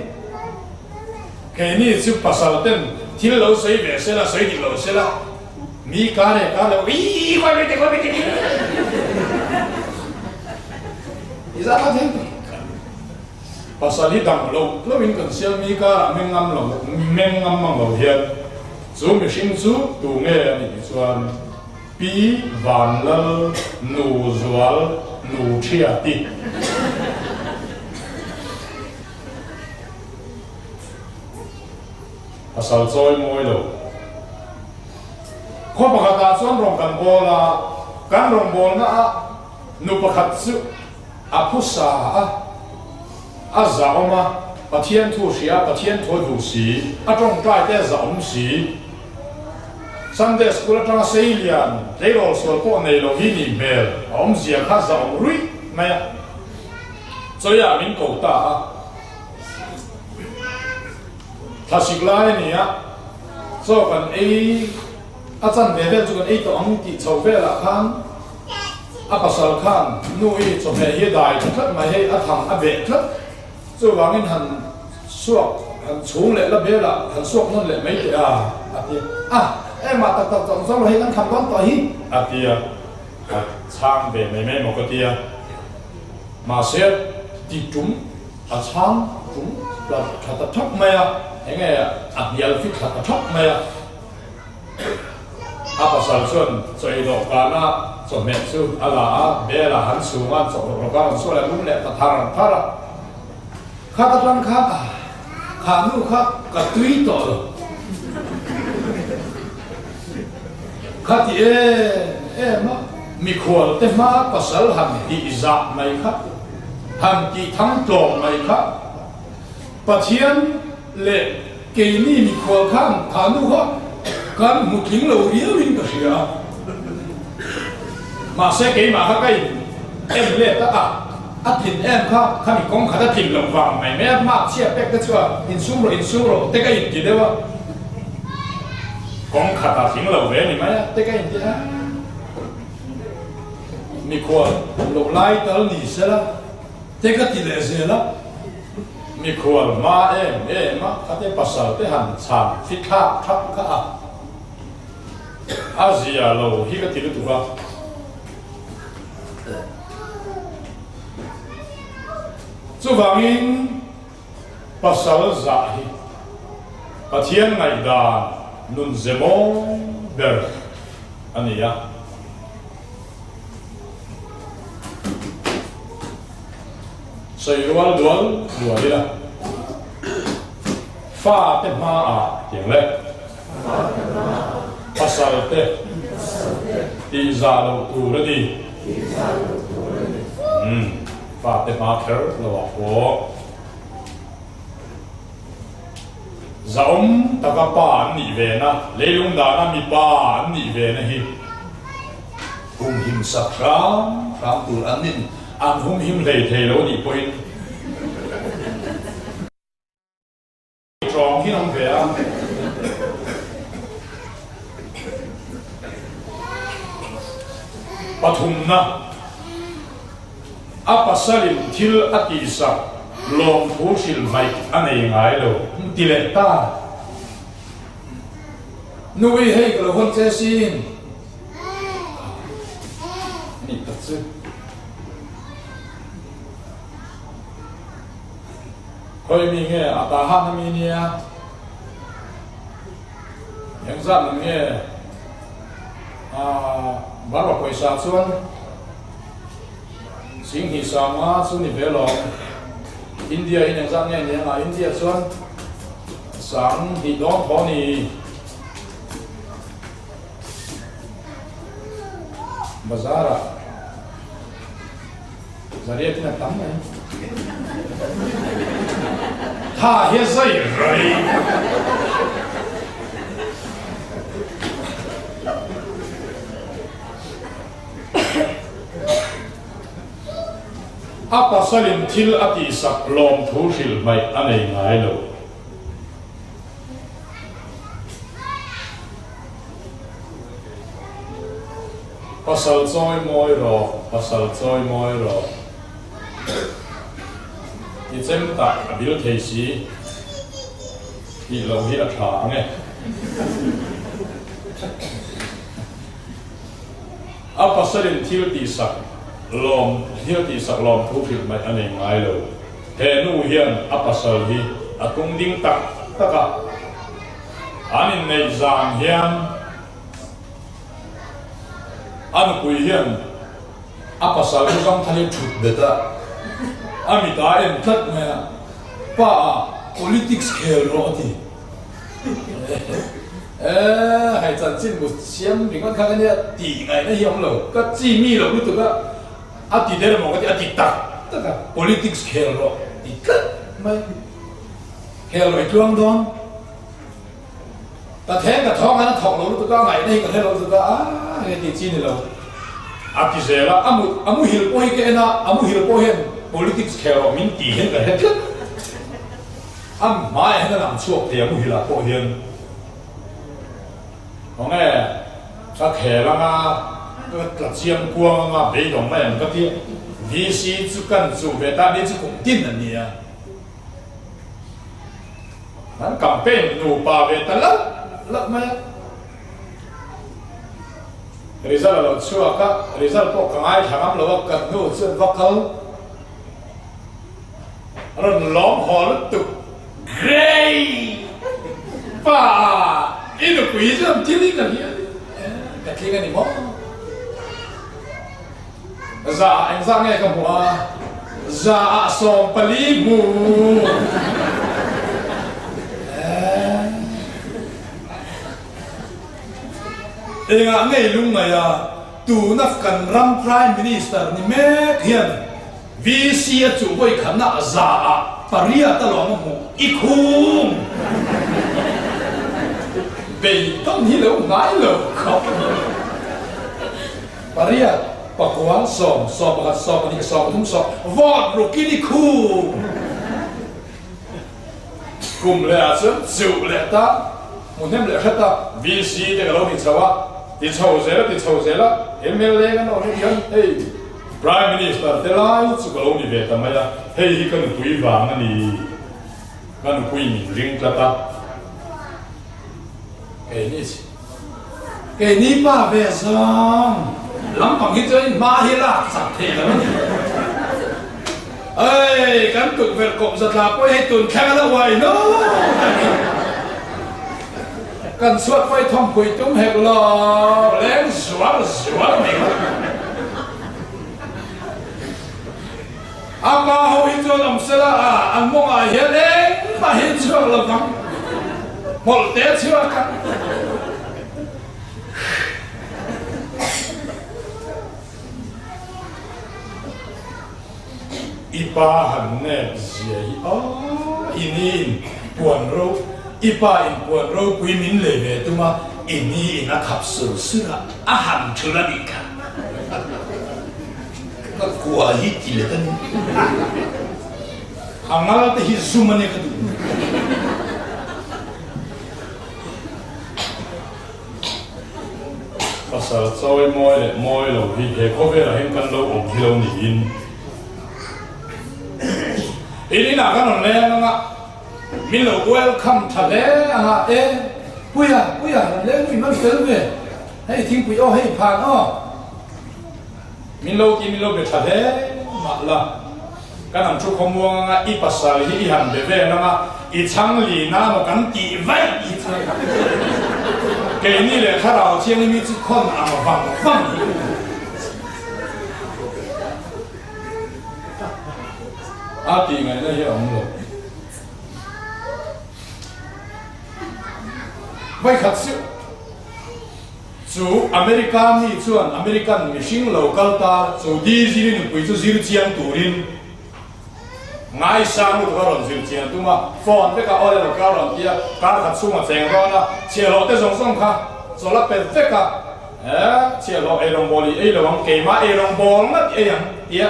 Keini chu pasal ten thil lo sawi ve sela, sawi dik lo sela, mi kar e kar lo, Ii, khawi mai teh, khawi mai teh, i zah kha thil. Pasal hi dang lo lo in kan siam mi karah meng ngam lo meng ngam mang lo hian chu mihring chu tu nge a nih chuan Pi Vanlal Nu Zual Nu Thiati pasal chawi mawi lo. Khaw pakhatah chuan rawng kan bawl a, kan rawngbawlna ah nu pakhat chu A phusa a, a zahawm a, Pathian thu hria, Pathian thu a duh si, a tawngtai te a zahawm si. Sunday School atanga sei lian, tleirawl sual pawh nei lo hi nih hmel, a awmzia kha zahawm ruih mai a. Chawiah min ko ta a. Thlasik lai a ni a, chaw kan ei. A chanve vel chu kan ei tawh ang tih chho velah khan a pasal khan nu i chawhmeh hi a dai ta tlat mai hei a thang a beh tlat. Chuvangin han suak han chhung leh la belah han suak nawn leh mai teh a a ti a. Engmah tak tak tawh zawng lo hei kan kham dawn tawh hi a ti a. Ka chhang ve mai mai maw ka ti a. Mahse ti tum a chhang tum tla tha ta thap mai a, enge a hnial fit thla ta thap mai a. A pasal chuan chawi dawhkana chawhmeh chu a la a, bel a han chhung a, chawh rawk rawk a rawn sual a, lum leh ta thar thar a. Khat atang khan a, kha nu kha ka tui tawh lo. Kha ti em em a, mikhual te hma pasal han tih zah mai kha, han tih thang tlawm mai kha, Pathian leh keini mikhual khan kha nu kha kan hmu tling lo riau in ka hria a. Mahse keimah kha ka in en let a, a a tlin em kha, khami kawng khat a tlin loh vang mai mai a, mark chhia pek te chuan insum rawh insum rawh te ka inti deuh a, kawng khat a tling lo ve ni mai a te ka inti a, mikhual loh lai tal ni sela te ka ti leh zel a, mikhual hma em em a khate pasal te han chhan fithlak thap kha a. A zia lo hi ka ti lutuk a. Chuvangin pasal zah hi Pathian ngaihdan nun ze mawi ber a ni a. Sawi rual dual dual ila fate hmaah tiang le. Pasal te tih zah loh tur a ni. Umm fate hma kher lo ah pawh zahawm taka pa an nih ve na, leilung dana mipa an nih ve na hi humhim sak hram hram tur an nin an humhim hlei thei lo nih pawhin. Tawng hi an awm ve a. Pathumna, A pasalin thil a tihsak lawmthu hrilh hmaih a nei ngai lo. Ti leh ta. Nui hei ka lo hawn che sin. Ni tak chu. Khawi mi nge a ta han a mi nia? Eng zat lam nge a Burma pawisa chuan Singhnih sanga chu ni ve lawm. India in eng zat nge ni anga India chuan sang hnih dawn thaw ni. Bazar ah. Zariat in a tam mai. Tha hi a zai rai. A pasalin thil a tihsak lawmthu hrilh hmaih a nei ngai lo. Pasal chawi mawi rawh, pasal chawi mawi rawh. I chem tak a bil thei si tih loh hi a tha ang e. A pasalin thil tihsak lawm thil tihsak lawm thu hrilh mai a nei ngai lo. He nu hian a pasal hi a tung ding tak tak a. An inneih zan hian A nupui hian a pasal chu zangthal hi thut bet a, a mit a en tlat mai a, Pa ah politics khel rawh a ti. Eeh hei chanchin bu siam ringawt kha ka nia tih ngaihna hi a awm lo, ka chi mi lo lutuk a, a ti der maw ka ti, a ti tak tak a, politics khel rawh ti tlat mai, khel rawh i tluang dawn. Ka theng ka thawng an a thawk lo lutuk a, ngaihna hi ka hre lo lutuk a, aah hei ti chi ni lo. A ti zel a, a mu a muhil pawh hi ka en a, a muhil pawh hian politics khel rawh min tih hian ka hre tlat. A hmaiah hian a lang chhuak thei a muhil ah pawh hian. Khawnge. Ka khel anga, ka tla chiang kuang anga beidawng mai ang ka ti a. VC chu kan chuh ve ta ni chu kum tin a nia. Kan campaign nupa ve ta lauh lauh mai a. Result a lo chhuak a, result pawh ka ngaithla ngam lo a, kan hnu chuan va kal rawn lawm haw lutuk. Great! Pa, i nupui chuan thil hi ka hria a ni. Ka tling a ni maw? Za ah engzah nge ka hmuh a? Za ah 40 hmu. Engah ngei lungngaih a, tuna kan ram Prime Minister ni mek hian VC a chuh vawi khatna za ah pariat a lawm a hmuh i khum beidawn hi lo ngai lo khawp. Pariat, pakua, sawm, 11, 12, 13, sawm, vote rukin i khum. Kum leh ah chuan chuh leh ta, hmu hnem leh hret a, VC te ka lo ni chho a, ti chho zel a, ti chho zel a, mla kan awm hi hian hei Prime Minister te lai chu ka lo ni ve ta mai a, hei hi ka nupui vang a ni, ka nupui min ring tlat a, keini chi. Keini pa ve zawng lampang hi chuan hma hi lak chak thei lo a ni. Ei, kan tukverh kawp zatla pawh hei tun thleng a la uai lo a ni. Kan chhuat pawh hi thawmpui tum hek lo, leng zuar zuar mai kha. A pa ho hi chuan awm sela a, an mawngah hian engmah hi chhuak lo vang. Hmawlh te chhuak a. I pa han nep zia hi aw i ni in puan ro, i pa in puan ropui min lei ve tum a, i ni in a khap sur sur a, a han thul a nih kha. Ka kua hi ti let a ni. A ngal te hi zum a nia ka duh. Pasal chawi mawi leh mawi lo hi he khawvelah hian kan lo awm hi lo niin in inah kan rawn leng anga min lo welcome tha hle anga e Puia Puia rawn leng mi man fel ve hei thingpui aw hei phan aw. Min lo ti min lo be tha hle mah la, kan han thu khawmuang anga i pasal hi i han be vel anga i chhang lin a maw kan tih vaih hi chu keini leh thlarau thianghlim hi chu khawn ang vang vang hi a tih ngaihna hi a awm lo. Vawikhat chu. Chu America mi chuan American mihring lo kal ta chu Dizili nupui chu zir chiang turin ngaisang lutuk a rawn zir chiang tum a, phone vek a awle lo kal rawn ti a, kar khat chhung a cheng dawn a, chhiahhlawh te zawng zawng kha chawlh a pet vek a, he chhiahhlawh eirawngbawl i ei lo ang, keimah eirawngbawl ngat i ei ang tia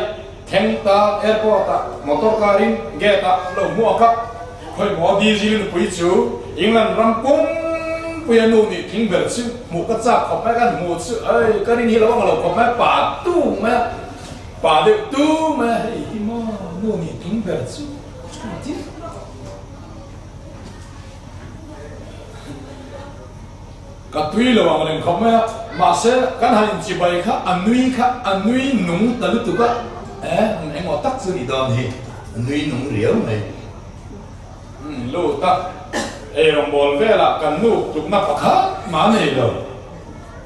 thleng ta airport ah motor car in gate ah lo hmuak a. Khawimaw Dizili nupui chu England ram pumpuia nu nih tling ber chu hmuh ka chak khawp mai, kan hmuh chu ei ka rin hi lo ang lo khawp mai, pa tu mai a, pa deuh tu mai a, hei hi maw nu nih tling ber chu ti ka tui lo ang reng khawp mai a, mahse kan han inchibai kha a nui kha a nui nung ta lutuk a, e engmaw tak chu ni dawn hi a nui nung riau mai. Umm lut a, eirawngbawl velah kan nu tlukna pakhat mah a nei lo.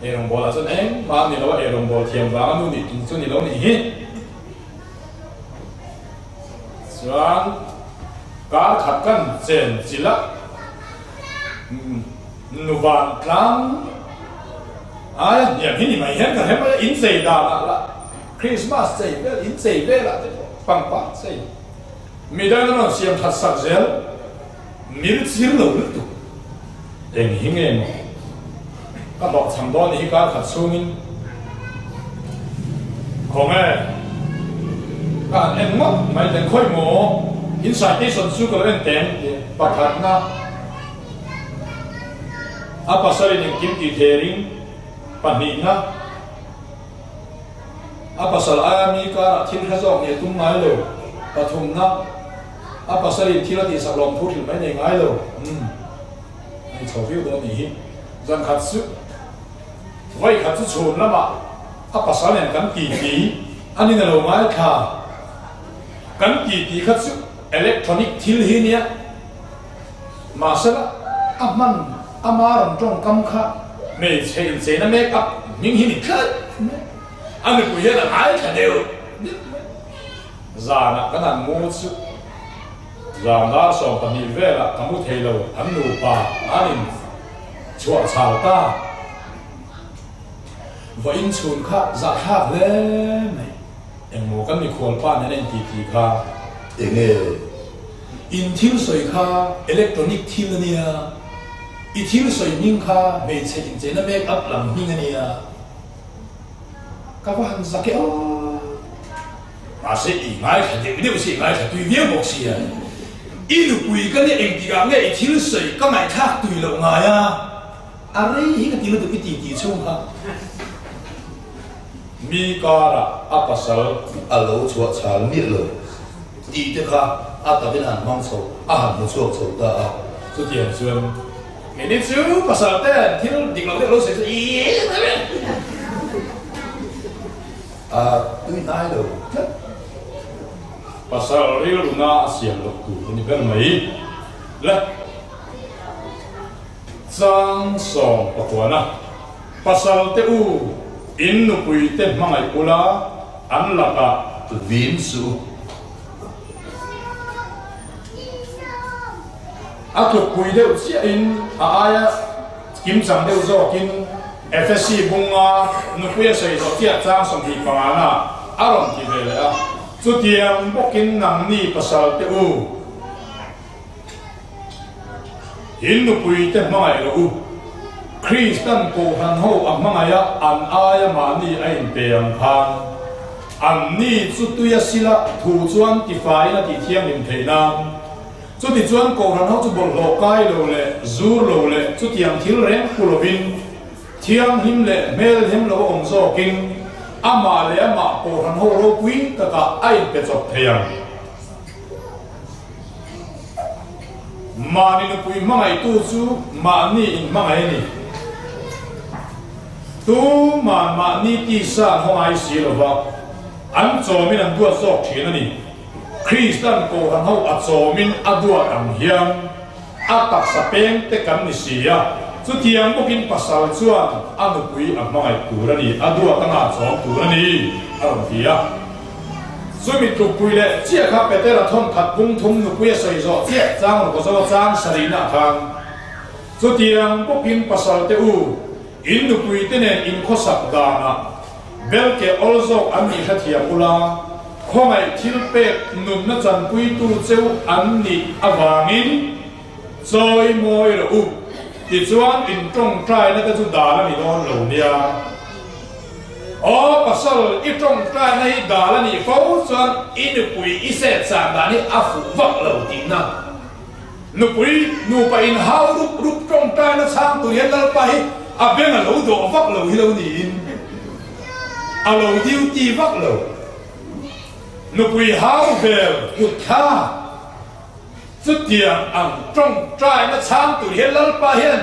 Eirawngbawl ah chuan engmah a ni lo a, eirawngbawl thiam vanga nu nih tum chu ni lo nih hi. Chuan kar khat kan chen chilh a, nu van tlang aia hniam hi ni mai hian ka hre mai a, inchei danah lah Christmas chei vel, inchei velah te pawh pangpar chei. Midang an rawn siam that sak zel mil chir lo lutuk. Eng hi nge maw ka hlawh chhang dawn ni hi kar khat chhungin khawnge ka han en ngawt mai teng khawi maw in citation chu ka lo en teng tih pakhatna a pasal in engkim tih therin. Pahnihna, a pasal aia mi karah thil hre zawk nih a tum ngai lo. Pathumna, a pasalin thil a tihsak lawm thu hrilh mai nei ngai lo. Umm, a ni chho viau dawn nih hi. Zan khat chu, vawi khat chu chhun lamah a pasal nen kan titi a nin a lo ngaithla. Kan titi kha chu electronic thil hi nia. Mahsela, a hman ama rawn tawngkam kha hmeichhe incheina make up hming hi ni tlat mai. A nupui hian a ngaithla deuh deuh mai. Zanah kan han mu chu zan dar 12 velah ka mu thei lo, an nupa an in chhuah chhal ta. Vawiin chhun kha zahthlak hle mai. Engmaw kan mikhual pa nen a inti tih kha? Enge? In thil sawi kha electronic thil a nia, i thil sawi hming kha hmeichhe incheina make up lam hming a nia. Ka va han zak e aw. Mahse i ngaithla deuh deuh si, i ngaithla tui viau bawk sia. I nupui ka nia engtikah nge i thil sawi ka ngaihthlak tui loh ngai a? A rei hi ka ti lutuk i ti tih chhung kha. Mi karah a pasal a lo chhuah chhal miah lo tih te kha a takin a han hmang chho, a han hmu chhuak chho ta a. Chutiang chuan keini chu pasal ten thil dik lo deuh lo sawi chu ih mai mai. A tui hnai lo tlat. Pasal rilruna a siam loh tur a ni ber mai le. Chang sawm pakuana. Pasal te u, in nupui te hmangaih ula, an lakah vin suh u. A tlukpui deuh chiahin a aia kimchang deuh zawkin Efesi bunga nupui a sawi zawh chiah chang 25 na a rawn ti ve leh a, Chutiang bawkin nangni pasal te u, In nupui te hmangaih rawh u. Kristan Kohhran ho a hmangaih a, an aia mahni a inpe ang khan. An ni chu tui a sila thu chuan tifaiin a tih thianghlim theih nan. Chutichuan Kohhran ho chu bawlhhlawh kai lo leh zur lo leh chutiang thil reng pu lovin thianghlim leh hmelhem lo a awm zawkin amah leh amah Kohhran ho ropui takah a inpe chawp thei ang. Mahni nupui hmangaihtu chu mahni inhmangaih a ni. Tuman mahni tisa an haw ngai si lo va, an chawmin an duat zawk thin a ni. Kristan Kohhran ho a chawmin a duat ang hian a taksa peng te kan ni si a, chutiang bawkin pasal chuan a nupui a hmangaih tur a ni, a duat anga a chawm tur a ni, a rawn ti a. Chumi tlukpui leh chiah kha Petera thawnkhat bung thum nupui a sawi zawh chiah chang rawh zo chang sarihna khan chutiang bawkin pasal te u in nupui te nen in khawsak danah belke awl zawk an nih hrethiam ula khawngaih thil pek nunna chanpuitu cheu an nih avangin chawi mawi rawh u tichuan in tawngtaina te chu dal a ni dawn lo nia. Aw pasal, i tawngtaina hi dal a nih fo chuan i nupui i set san dan hi a fuh vak lo tihna. Nupui nupa in hau rup rup tawngtaina chhang tur hian Lalpa hi a beng a lo dawh vak lo hi lo niin a lo duty vak lo. Nupui hau vel kut thla Chutiang ang tawngtaina chhang tur hian Lalpa hian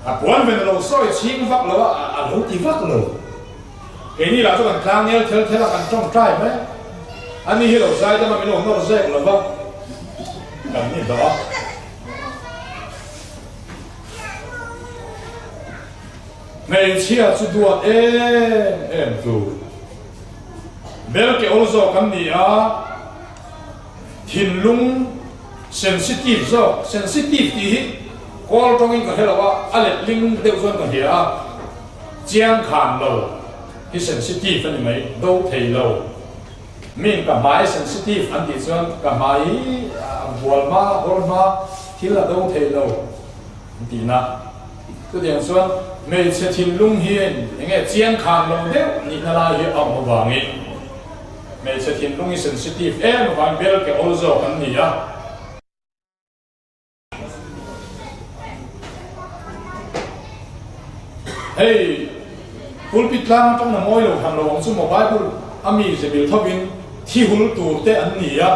a puan ven a lo sawi chhing vak lo a, a lo ti vak lo. Keini lah chu kan tlang nel thel thel a, kan tawngtai mai a. Ani hi lo zaidam a, min lo nawr zek lo va, kan ni hlawh a. Hmeichhia chu duat em em tur. Belke awl zawk an ni a, thinlung sensitive zawk, sensitive tih hi kawl tawngin ka hre lo a, a letling deuh chuan ka hria a, chiang khan lo hi sensitive a ni mai, do thei lo. Min ka hmai sensitive an tih chuan ka hmai hi a bual hma, hawr hma, thil a do thei lo. An ti na. Chutiang chuan hmeichhe thinlung hian eng nge chiang khan lo deuh nihna lai hi a awm avangin hmeichhe thinlung hi sensitive em avangin bel ke awl zawk an ni a. Hei pulpit tlang atang na mawi lo hran lo ang chu maw Bible a mi ze mil thovin thi hul tur te an ni a,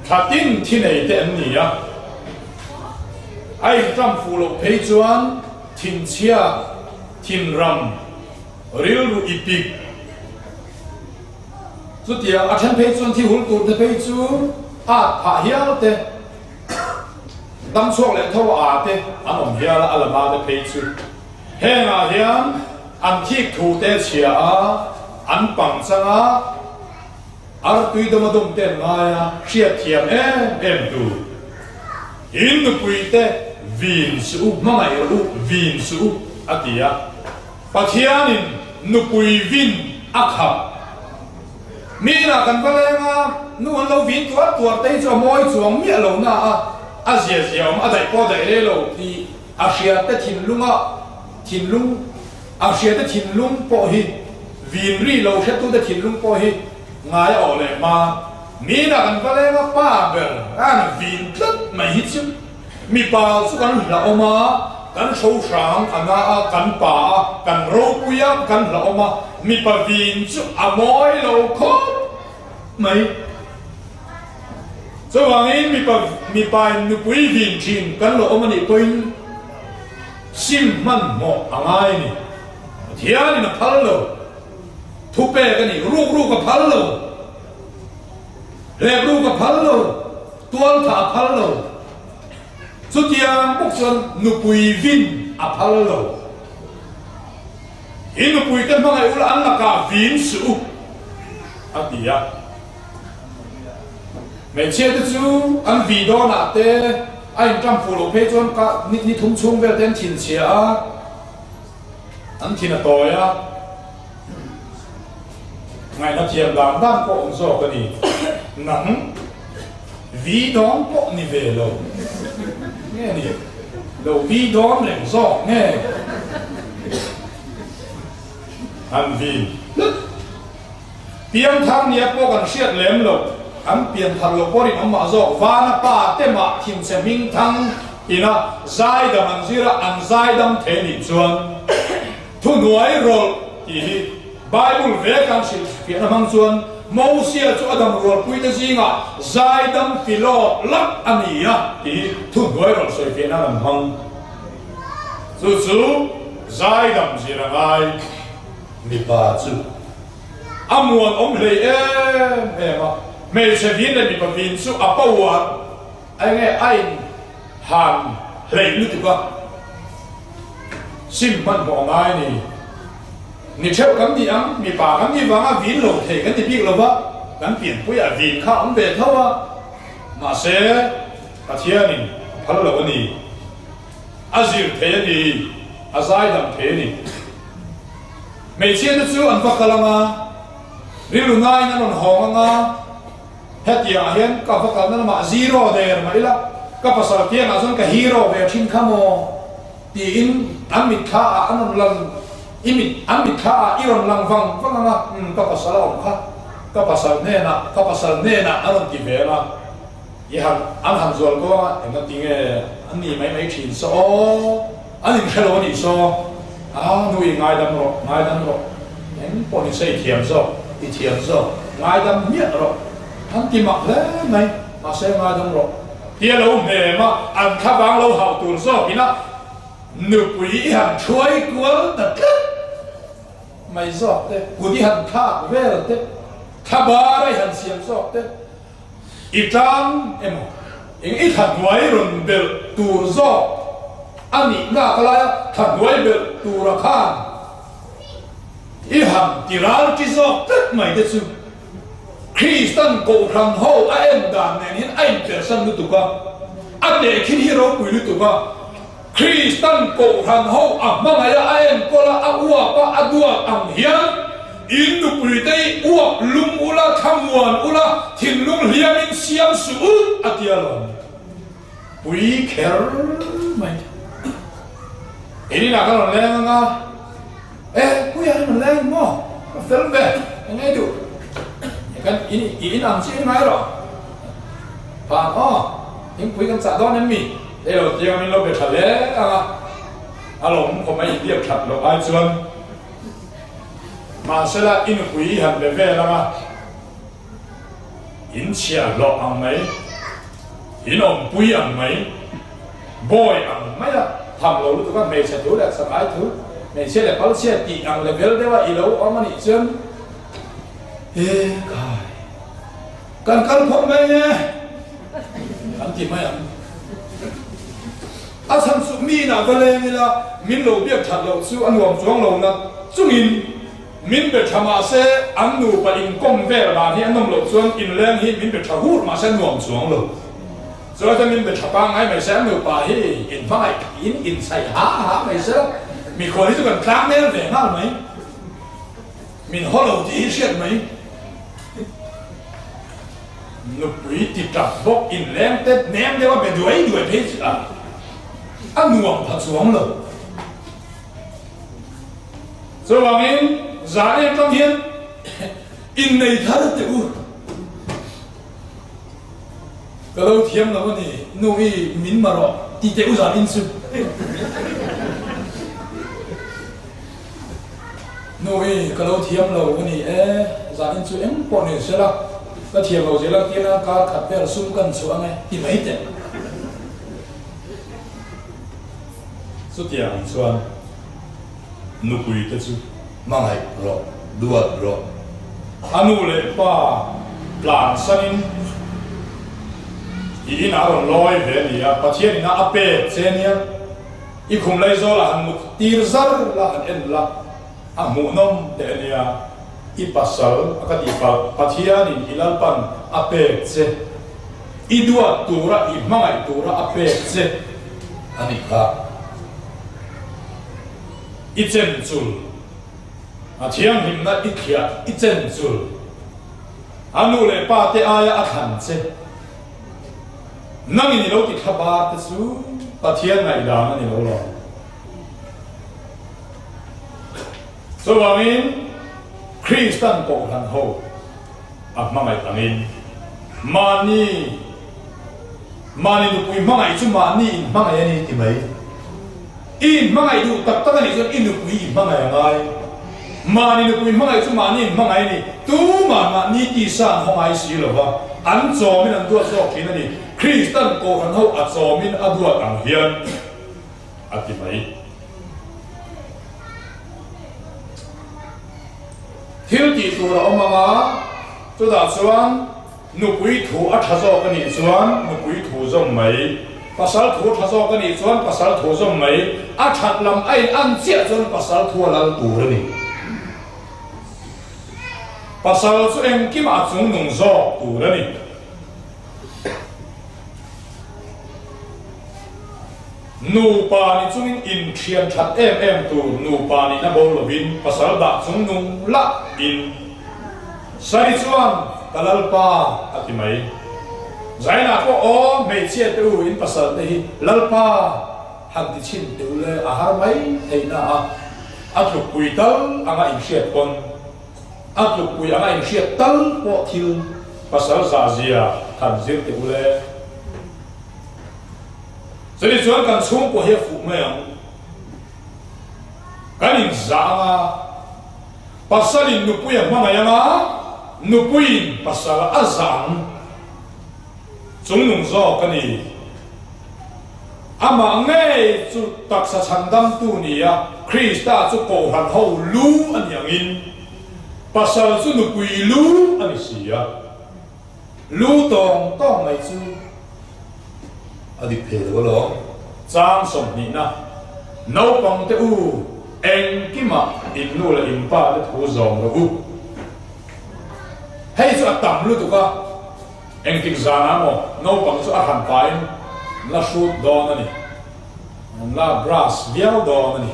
thla tin thi nei te an ni a. A inṭam fuh loh phei chuan thinchhia, thinram, rilru ipik, Chutia a then phei chuan thi hul tur te phei chu at phah hial te, dam chhuak leh tho a te an awm hial a, a lama te phei chu hengah hian an thik thu te chhia a, an pang chang a, artui dawm a dawm te an ngai a, hriat thiam em em tur. In nupui te vin suh u, hmangaih rawh u, vin suh u, a ti a. Pathianin nupui vin a khap. Mi inah kan va leng a, nu an lo vin tuar tuar te hi chu a mawi chuang miah lo na a, a zia zia awm a daih pawh daih rei lo tih a hria te thinlunga thinlung a hria te thinlung pawh hi vin ri lo hretu te thinlung pawh hi ngai a awh leh hma. Mi inah kan va leng a, pa ber an vin tlat mai hi chu. Mipa chu kan hlauhawm a, kan hrohrang a na a, kan pa a, kan ropui a, kan hlauhawm a, mipa vin chu a mawi lo khawp mai. Chuvangin mipa mipain nupui vin thin kan lo awm a nih pawhin sim hmanhmawh a ngai a ni. Pathianin a phal lo, thupek a nih ruk ruk a phal lo, hlep ruk a phal lo. Tual kha a phal lo. Chutiang bawk chuan nupui vin a phal lo. I nupuite hmangaih ula an lakah vin suh u, a ti a. Hmeichhia te chu an vi dawnah te a inṭam fuh loh phei chuan ka ni thum chhung vel te an thinchhia a, an thin a tawi a. Ngaihna thiam dan dan pawh awm zawk a ni. Nang vi dawn pawh ni ve lo nge ni? Lo vi dawn reng zawk nge? An vi hlut. Piangthar nia pawh kan hriat lem lo. An pianthar lo pawh rinawm mah zawk. Vana pa te mah thinchhe hmingthang ina zaidam an zir a, an zaidam thei nih chuan Thuhnuai rawlh tih hi Bible ve kan hrilhfiahna hmang chuan Mosia chu a dam rualpuite zingah zaidam filawt lak a ni a tih hi thuhnuai rawlh sawifiahna an hmang. Chu chu zaidam zir a ngai. Mipa chu a muan awm hlei em em a, hmeichhe vin leh mipa vin chu a power enge a in Han hleih lutuk a, sim hmanhmawh a ngai a ni. Ni theuh kan ni ang, mipa kan nih vanga vin lo thei kan ni bik lo va, kan pianpuiah vin kha awm ve tho a, mahse Pathianin a phal lo a ni. A zir thei a ni, a zaidam thei a ni. Hmeichhia te chu an va kal ang a, rilru naiin an rawn hawng ang a, Hetiangah hian ka va kalna lamah zero der mah ila, ka pasal kiangah chuan ka hero ve thin kha maw? tiin an mitthla ah an rawn lang, i mit, an mitthla ah i rawn lang vang vang ang a, umm ka pasal a awm kha, ka pasal hnenah, ka pasal hnenah a rawn ti ve ang a, i han, an han zual ko ang a, engati nge an ni mai mai thin saw aw, an inhre lo a nih saw, a nu i ngaidam rawh, ngaidam rawh, eng pawh ni se i thiam zawk, i thiam zawk, ngaidam hmiah rawh, an ti mak hle mai, mahse ngaidam rawh. Tia lo hnem a, an thlavang lo hauh tur zawk ina nupui i han thuai kual ta tlat mai zawk te, kut i han thlak vel te, thlabar a i han siam zawk te, I tang emaw eng i thahnuai rawn belh tur zawk a nih nak laia thahnuai belh tura khan i han ti ral ṭi zawk tlat mai te chu Kristan Kohhran ho a en dan nen hian a inpersan lutuk a, a tehkhin hi ropui lutuk a. Kristan Kohhran ho a hmangaih a, a enkawl a, a uap a, a duat ang hian in nupuite hi uap lum ula, thlamuan ula, thinlung hliamin siam suh u a ti alawm. Pui kher mai. In inah ka rawn leng ang a, e puia i rawn leng maw? Ka fel ve, eng nge duh? Kan in i in ang chiah ngai rawh. Phan aw, thingpui kan chah dawn em mi? Hei lo tiang min lo be tha hle ang a. A lawm khawp mai inbiak that loh ai chuan mahsela i nupui i han be vel ang a, in chhiahhlawh ang mai, in awmpui ang mai, bawi ang mai a tham lo lutuk a, hmeichhe thu leh chakai thu, hmeichhia leh palchhia tih ang level deuh a i lo awm a nih chuan he khai kan kal phawt mai nge kan ti mai ang. A chhan chu mi inah va leng ila min lo biak that loh chu a nuam chuang lo na chungin min be tha mahse an nupa inkawm vel dan hi a nawm loh chuan inleng hi min be tha hur mahse a nuam chuang lo. Chuan chuan min be tha pangngai mai se an nupa hi inhmangaih in inchhaih ha ha mai se la mikhual hi chu kan tlang nel ve nghal mai. Min haw lo tih hi hriat mai. Nupui ti tap bawk inleng te hnem deuh a be duai duai phei chu a a nuam pha chuang lo. Chuvangin zan em tang hian innei thar teh u. Ka lo thiam lo a ni, nu i min ma rawh ti teh u zan in chu. Nu i ka lo thiam lo a ni e, zan in chu eng pawh ni se la, ka thiam lo zel ang tia kar khat vel sum kan chhuah ang e ti mai teh. Chutiang chuan nupui te chu. Hmangaih rawh, duat rawh. A nu leh pa tlan sanin i inah a rawn lawi ve a ni a, Pathian ina a pek che nia, i khum Laizawl ah han mut tir zar la, han en la, a hmuhnawm teh a nia, i pasal a ka tih palh, Pathianin i Lalpan a pek che, i duat tura, i hmangaih tura a pek che a nih kha. I chen chul, a thianghlimna i thliah i chen chul, a nu leh pa te aia a thlan che, nangin i lo ti thla bar te chu Pathian ngaihdan a ni lo lo. Chuvangin Kristan Kohhran ho a hmangaih angin mahni Mahni nupui hmangaih chu mahni in hmangaih a ni ti mai. I in hmangaih duh tak tak a nih chuan i nupui i hmangaih a ngai. Mahni nupui hmangaih chu mahni in hmangaih a ni. Tumah mahni tisa an haw ngai si lo va, an chawmin an duat zawk thin a ni. Kristan Kohhran ho a chawmin a duat ang hian a ti mai. Thil tih tur a awm ang a, chutah chuan Nupui thu a tha zawk a nih chuan nupui thu zawm mai, pasal thu a tha zawk a nih chuan pasal thu zawm mai, a that lam a in an chiah chuan pasal thu a lal tur a ni. Pasal chu engkimah a chungnung zawk tur a ni. Nupa ni chungin inthian that em em tur nupa nihna bo lovin pasal dah chungnung lah in Sari chuan ka Lalpa a ti mai. Zainah pawh aw hmeichhia te u in pasal te hi Lalpa han ti chhin teh u le a har mai theihna a a tlukpui tal anga inhriat pawn a tlukpui anga inhriat tal pawh thil pasal zah zia han zir teh u le. Chumi chuan kan chhungkua hi a fuh mai ang. Kan inzah anga pasalin nupui a hmangaih anga nupuiin pasal a zah ang. Chungnung zawk a ni. Amah ngei chu taksa chhandamtu ni a, Krista chu Kohhran ho lu a ni angin pasal chu nupui lu a ni si a. Lu tawng tawng mai chu a dik thei lo alawm. Chang sawmhnihna, Naupang te u, engkimah in nu leh in pa te thu zawm rawh u. Hei chu a tam lutuk a, engtik zanah maw naupang chu a hran pahin la hrut dawn a ni, an la brush viau dawn a ni.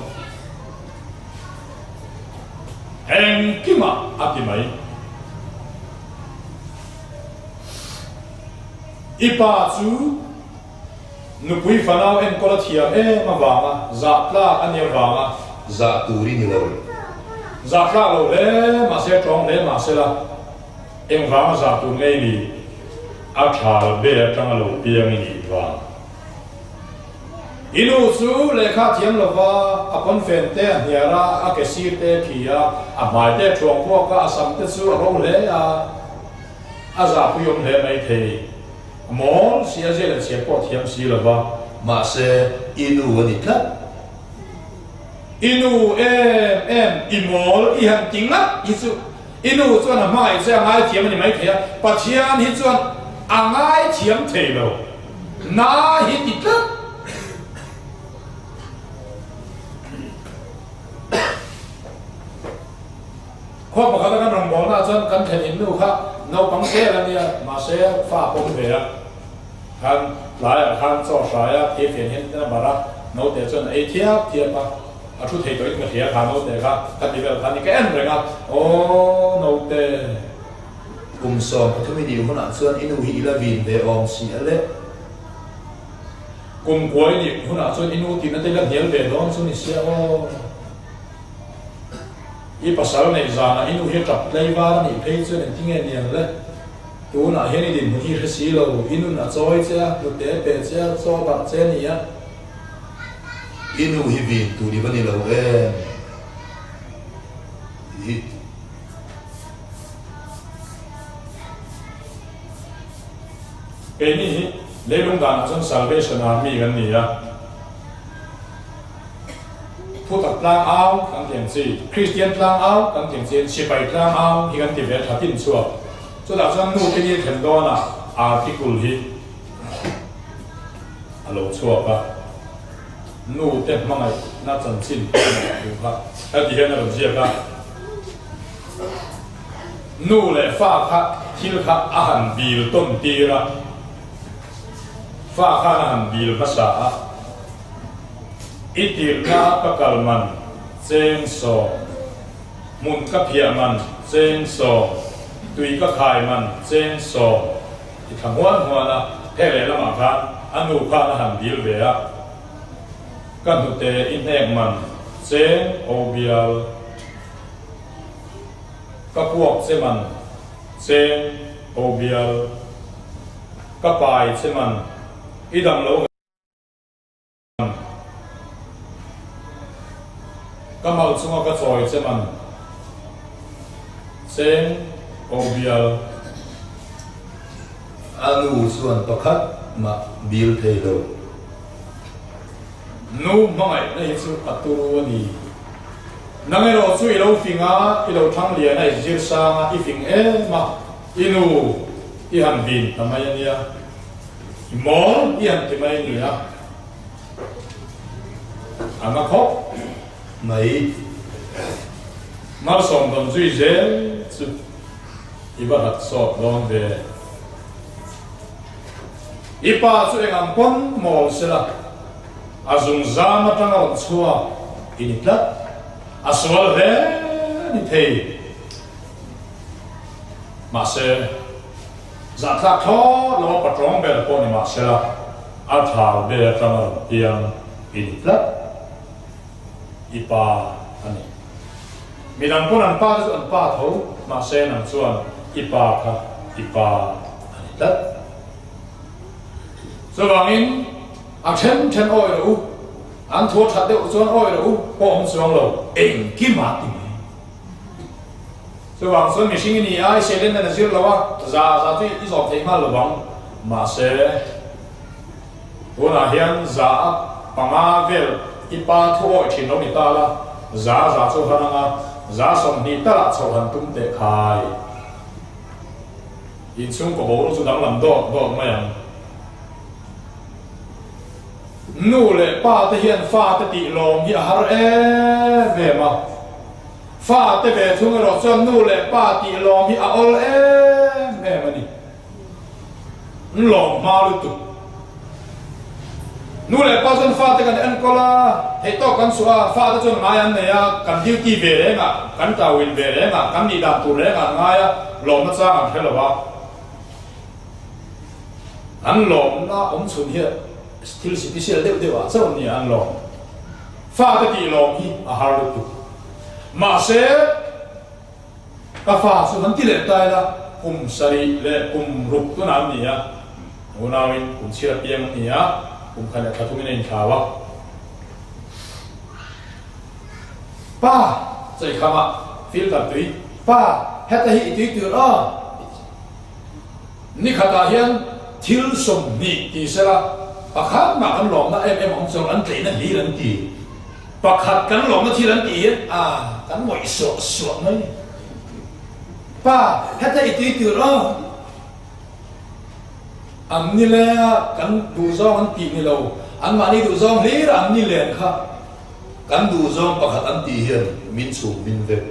Engkimah a ti mai. I pa chu nupui fanau enkawl a thiam em avanga zah tlak a ni avanga. Zah tur i ni lo. Zah tlak lo hle mahse tawng hle mahse la engvanga zah tur ngei ni a thal be atanga lo piang i nih vang. I nu chu lehkha thiam lova, a pawnfen te a hniar a, a ke sir te a khi a, a hmai te a thuang vuak a, a sam te chu a ro hle a, a zahpui awm hle mai thei. A mawl si a, zia leh chhiar pawh a thiam si lova. Mahse, i nu a ni tlat. I nu em em, i mawl i han ti ngat hi chu i nu chuan a hmangaih che a ngaithiam a ni maithei a, Pathian hi chuan a ngaithiam thei lo. Na hi ti tlat. Khua pakhata kan rawngbawlnaah chuan kan thlen nu kha naupang tel a nia, mahse fa a pawm ve a. Khan tlaiah khan chaw hrai a, thirfian hian a barh a, naute chuan a ei thiap thiap a, a thu thei tawhin ka hria kha naute kha ka ti vel kha ni ka en reng a, aw naute. Kum 13 i nih hunah chuan i nu hi i la vin ve awm si a le. Kum kua i nih hunah chuan i nu tihna te i la hnial ve dawn chu ni sia aw. I pasal neih zanah i nu hi a tap tlei var a nih phei chuan engtinge niang le? Tunah hian i dinhmun hi hre si lo, i nun a chawi che a, hnute a pe che a, chaw barh che a ni a. I nu hi vin tur i va ni lo em? Tih hi. Keini hi leilung danah chuan Salvation Army kan ni a, thutak tlang au kan ti ang chi, Kristian tlang au kan ti ang chi, sipai tlang au hi kan ti ve tha tin chhuak. Chutah chuan nu te ni thlen dawnah article hi a lo chhuak a, nu te hmangaihna chanchin thu kha heti hian a rawn ziak a. Nu leh fa kha thil kha a han dil tawn tir a, fa khan a han dil hmasa a, I tirhna ka kal man cheng sawm, hmun ka phiah man cheng sawm, tui ka khai man cheng sawm ti thla huan huan a, he lehlamah khan a nu khan a han dil ve a, ka hnute i hnek man cheng o bial. Ka puak che man cheng ho bial, ka pai che man i dam lo man, ka mal chunga ka chawi che man cheng ho bial. A nu chuan pakhat mah bil thei lo. Nu hmangaihna hi chu a turu a ni. Nang erawh chu i lo fing a, i lo thang lian a, i zir sang a, i fing em a, i nu i han vin ta mai a nia, i mawl i han ti mai a nia, a na khawp mai. Malsawm dawn zui zel chu i va hlat sawt dawn ve. I pa chu eng ang pawn mawl sela, a zung zam atang a rawn chhuak i ni tlat. A sual hle ni thei. Mahse, zahthlak thlawt lo a patawng ber pawh ni mahsela, a thau be atang a rawn piang i ni tlat. I pa a ni. Midang pawn an pa te chu an pa tho, mahse nang chuan i pa kha i pa a ni tlat. Chuvangin a then then awi rawh u, an thu a that deuh chuan awi rawh u pawh awm chuang lo, engkim a ti mai. Chuvang chuan mihring i ni a, i selen dan a zir lo a, za za chu i zawm thei nghal lovang, mahse Tunah hian za a panga vel i pa thu awih thin lo ni ta la, za za chu han anga za 20 talah chhoh han tum teh khai. Inchhungkaw boruak chu danglam dawt dawt mai ang. Nu leh pa te hian fa te tih lawm hi a har em em a, fa te ve thung erawh chuan nu leh pa tih lawm hi a awl em em a ni. N lawm hma lutuk. Nu leh pa chuan fate kan enkawl a, theihtawk kan chhuah a, fate chuan ngai an nei a, kan duty ve reng a, kan tawin ve reng a, kan nih dan tur reng a an ngai a, lawmna chang an hre lo a. An lawmna awm chhun hi thil sipisial deuh deuh ah chauh nia an lawm. Fate tih lawm hi a har lutuk. Mahse. Ka fa chu han ti leh ta ila, kum sarih leh kum ruk tunah an ni a, unauin kum chhiar piang an ni a, kum khat leh thla thumin a inthlau a. Pa, cheikhama filter tui, Pa, heta hi i tui tur aw. Ni khatah hian thil 20 ti sela, pakhat mah kan lawmna em em awm chuang an tleina hlir an ti. Pakhat kan lawmna thil an tih hian a kan ngawih suah suah mai. Pa, heta i tui tur aw. An ni leng a, kan duhzawng an tih ni lo, anmahni duhzawng hlir an ni leng kha. Kan duhzawng pakhat an tih hian min chhum min vek.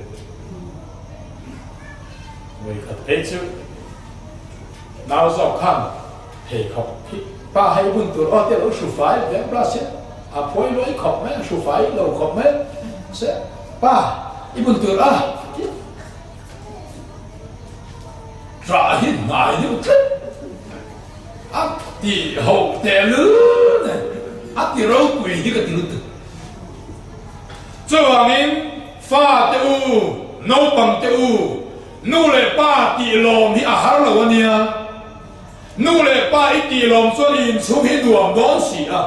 Vawikhat phei chu nau zawk khan pheikhawk hi pa hei bun tur aw tia lo hru fai ve brush hian a phawi luai khawp mai a, hru fai lo khawp mai se pa i bun tur a ti Rah hi hnai deuh tlat a ti ho tehlul nen a ti ropui hi ka ti lutuk. Chuvangin fa te u, naupang te u, nu leh pa tih lawm hi a har lo a nia. Nu leh pa i tih lawm chuan i inchhung hi nuam dawn si a.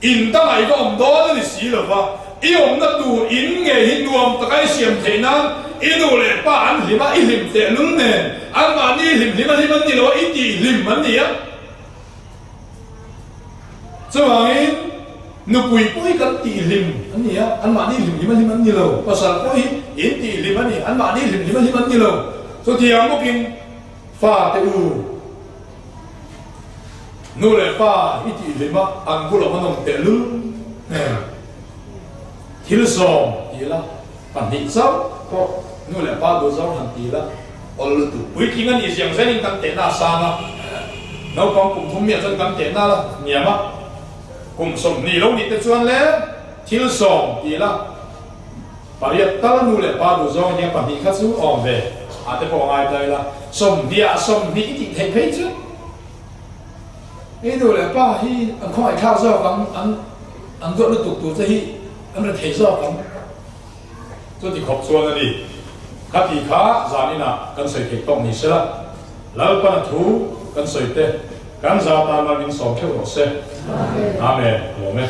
In dangah i va awm dawn a ni si lo va, i awmna tur in ngei hi nuam taka i siam theih nan i nu leh pa an hlim a, i hlim tehlul nen anmahni hlim hlim a hlim an ni lo a, i tih hlim an ni a. Chuvangin nupui pawh hi kan tih hlim an ni a, anmahni hlim hlim a hlim an ni lo, pasal pawh hi in tih hlim a ni, anmahni hlim hlim a hlim an ni lo. Chutiang bawkin fate u. Nu leh pa i tih hlim a, an bulah an awm tehlul hmel. Thil zawm ti la, pahnih chauh pawh nu leh pa duh zawng han ti la, awl lutuk. Puitling a nih ziang zelin kan tehna a sang a, naupang kum thum miah chuan kan tehna la hniam a, kum 20 lo nih te chuan le thil zawm ti la, pariat tal nu leh pa duh zawng a nia pahnih kha chu awm ve a te pawh a ngai ta ila, 20 ah 20 i tih theih phei chu. I nu leh pa hi an khawngaihthlak zawk ang, an an duat lutuk tur che hi an ri thei zawk ang. Chuti khawp chuan a ni. Khati kha zan inah kan sawi theih tawk ni sela, Lalpana thu kan sawi te kan za tan mal min sawm theuh rawh se. Amen. Lawm e.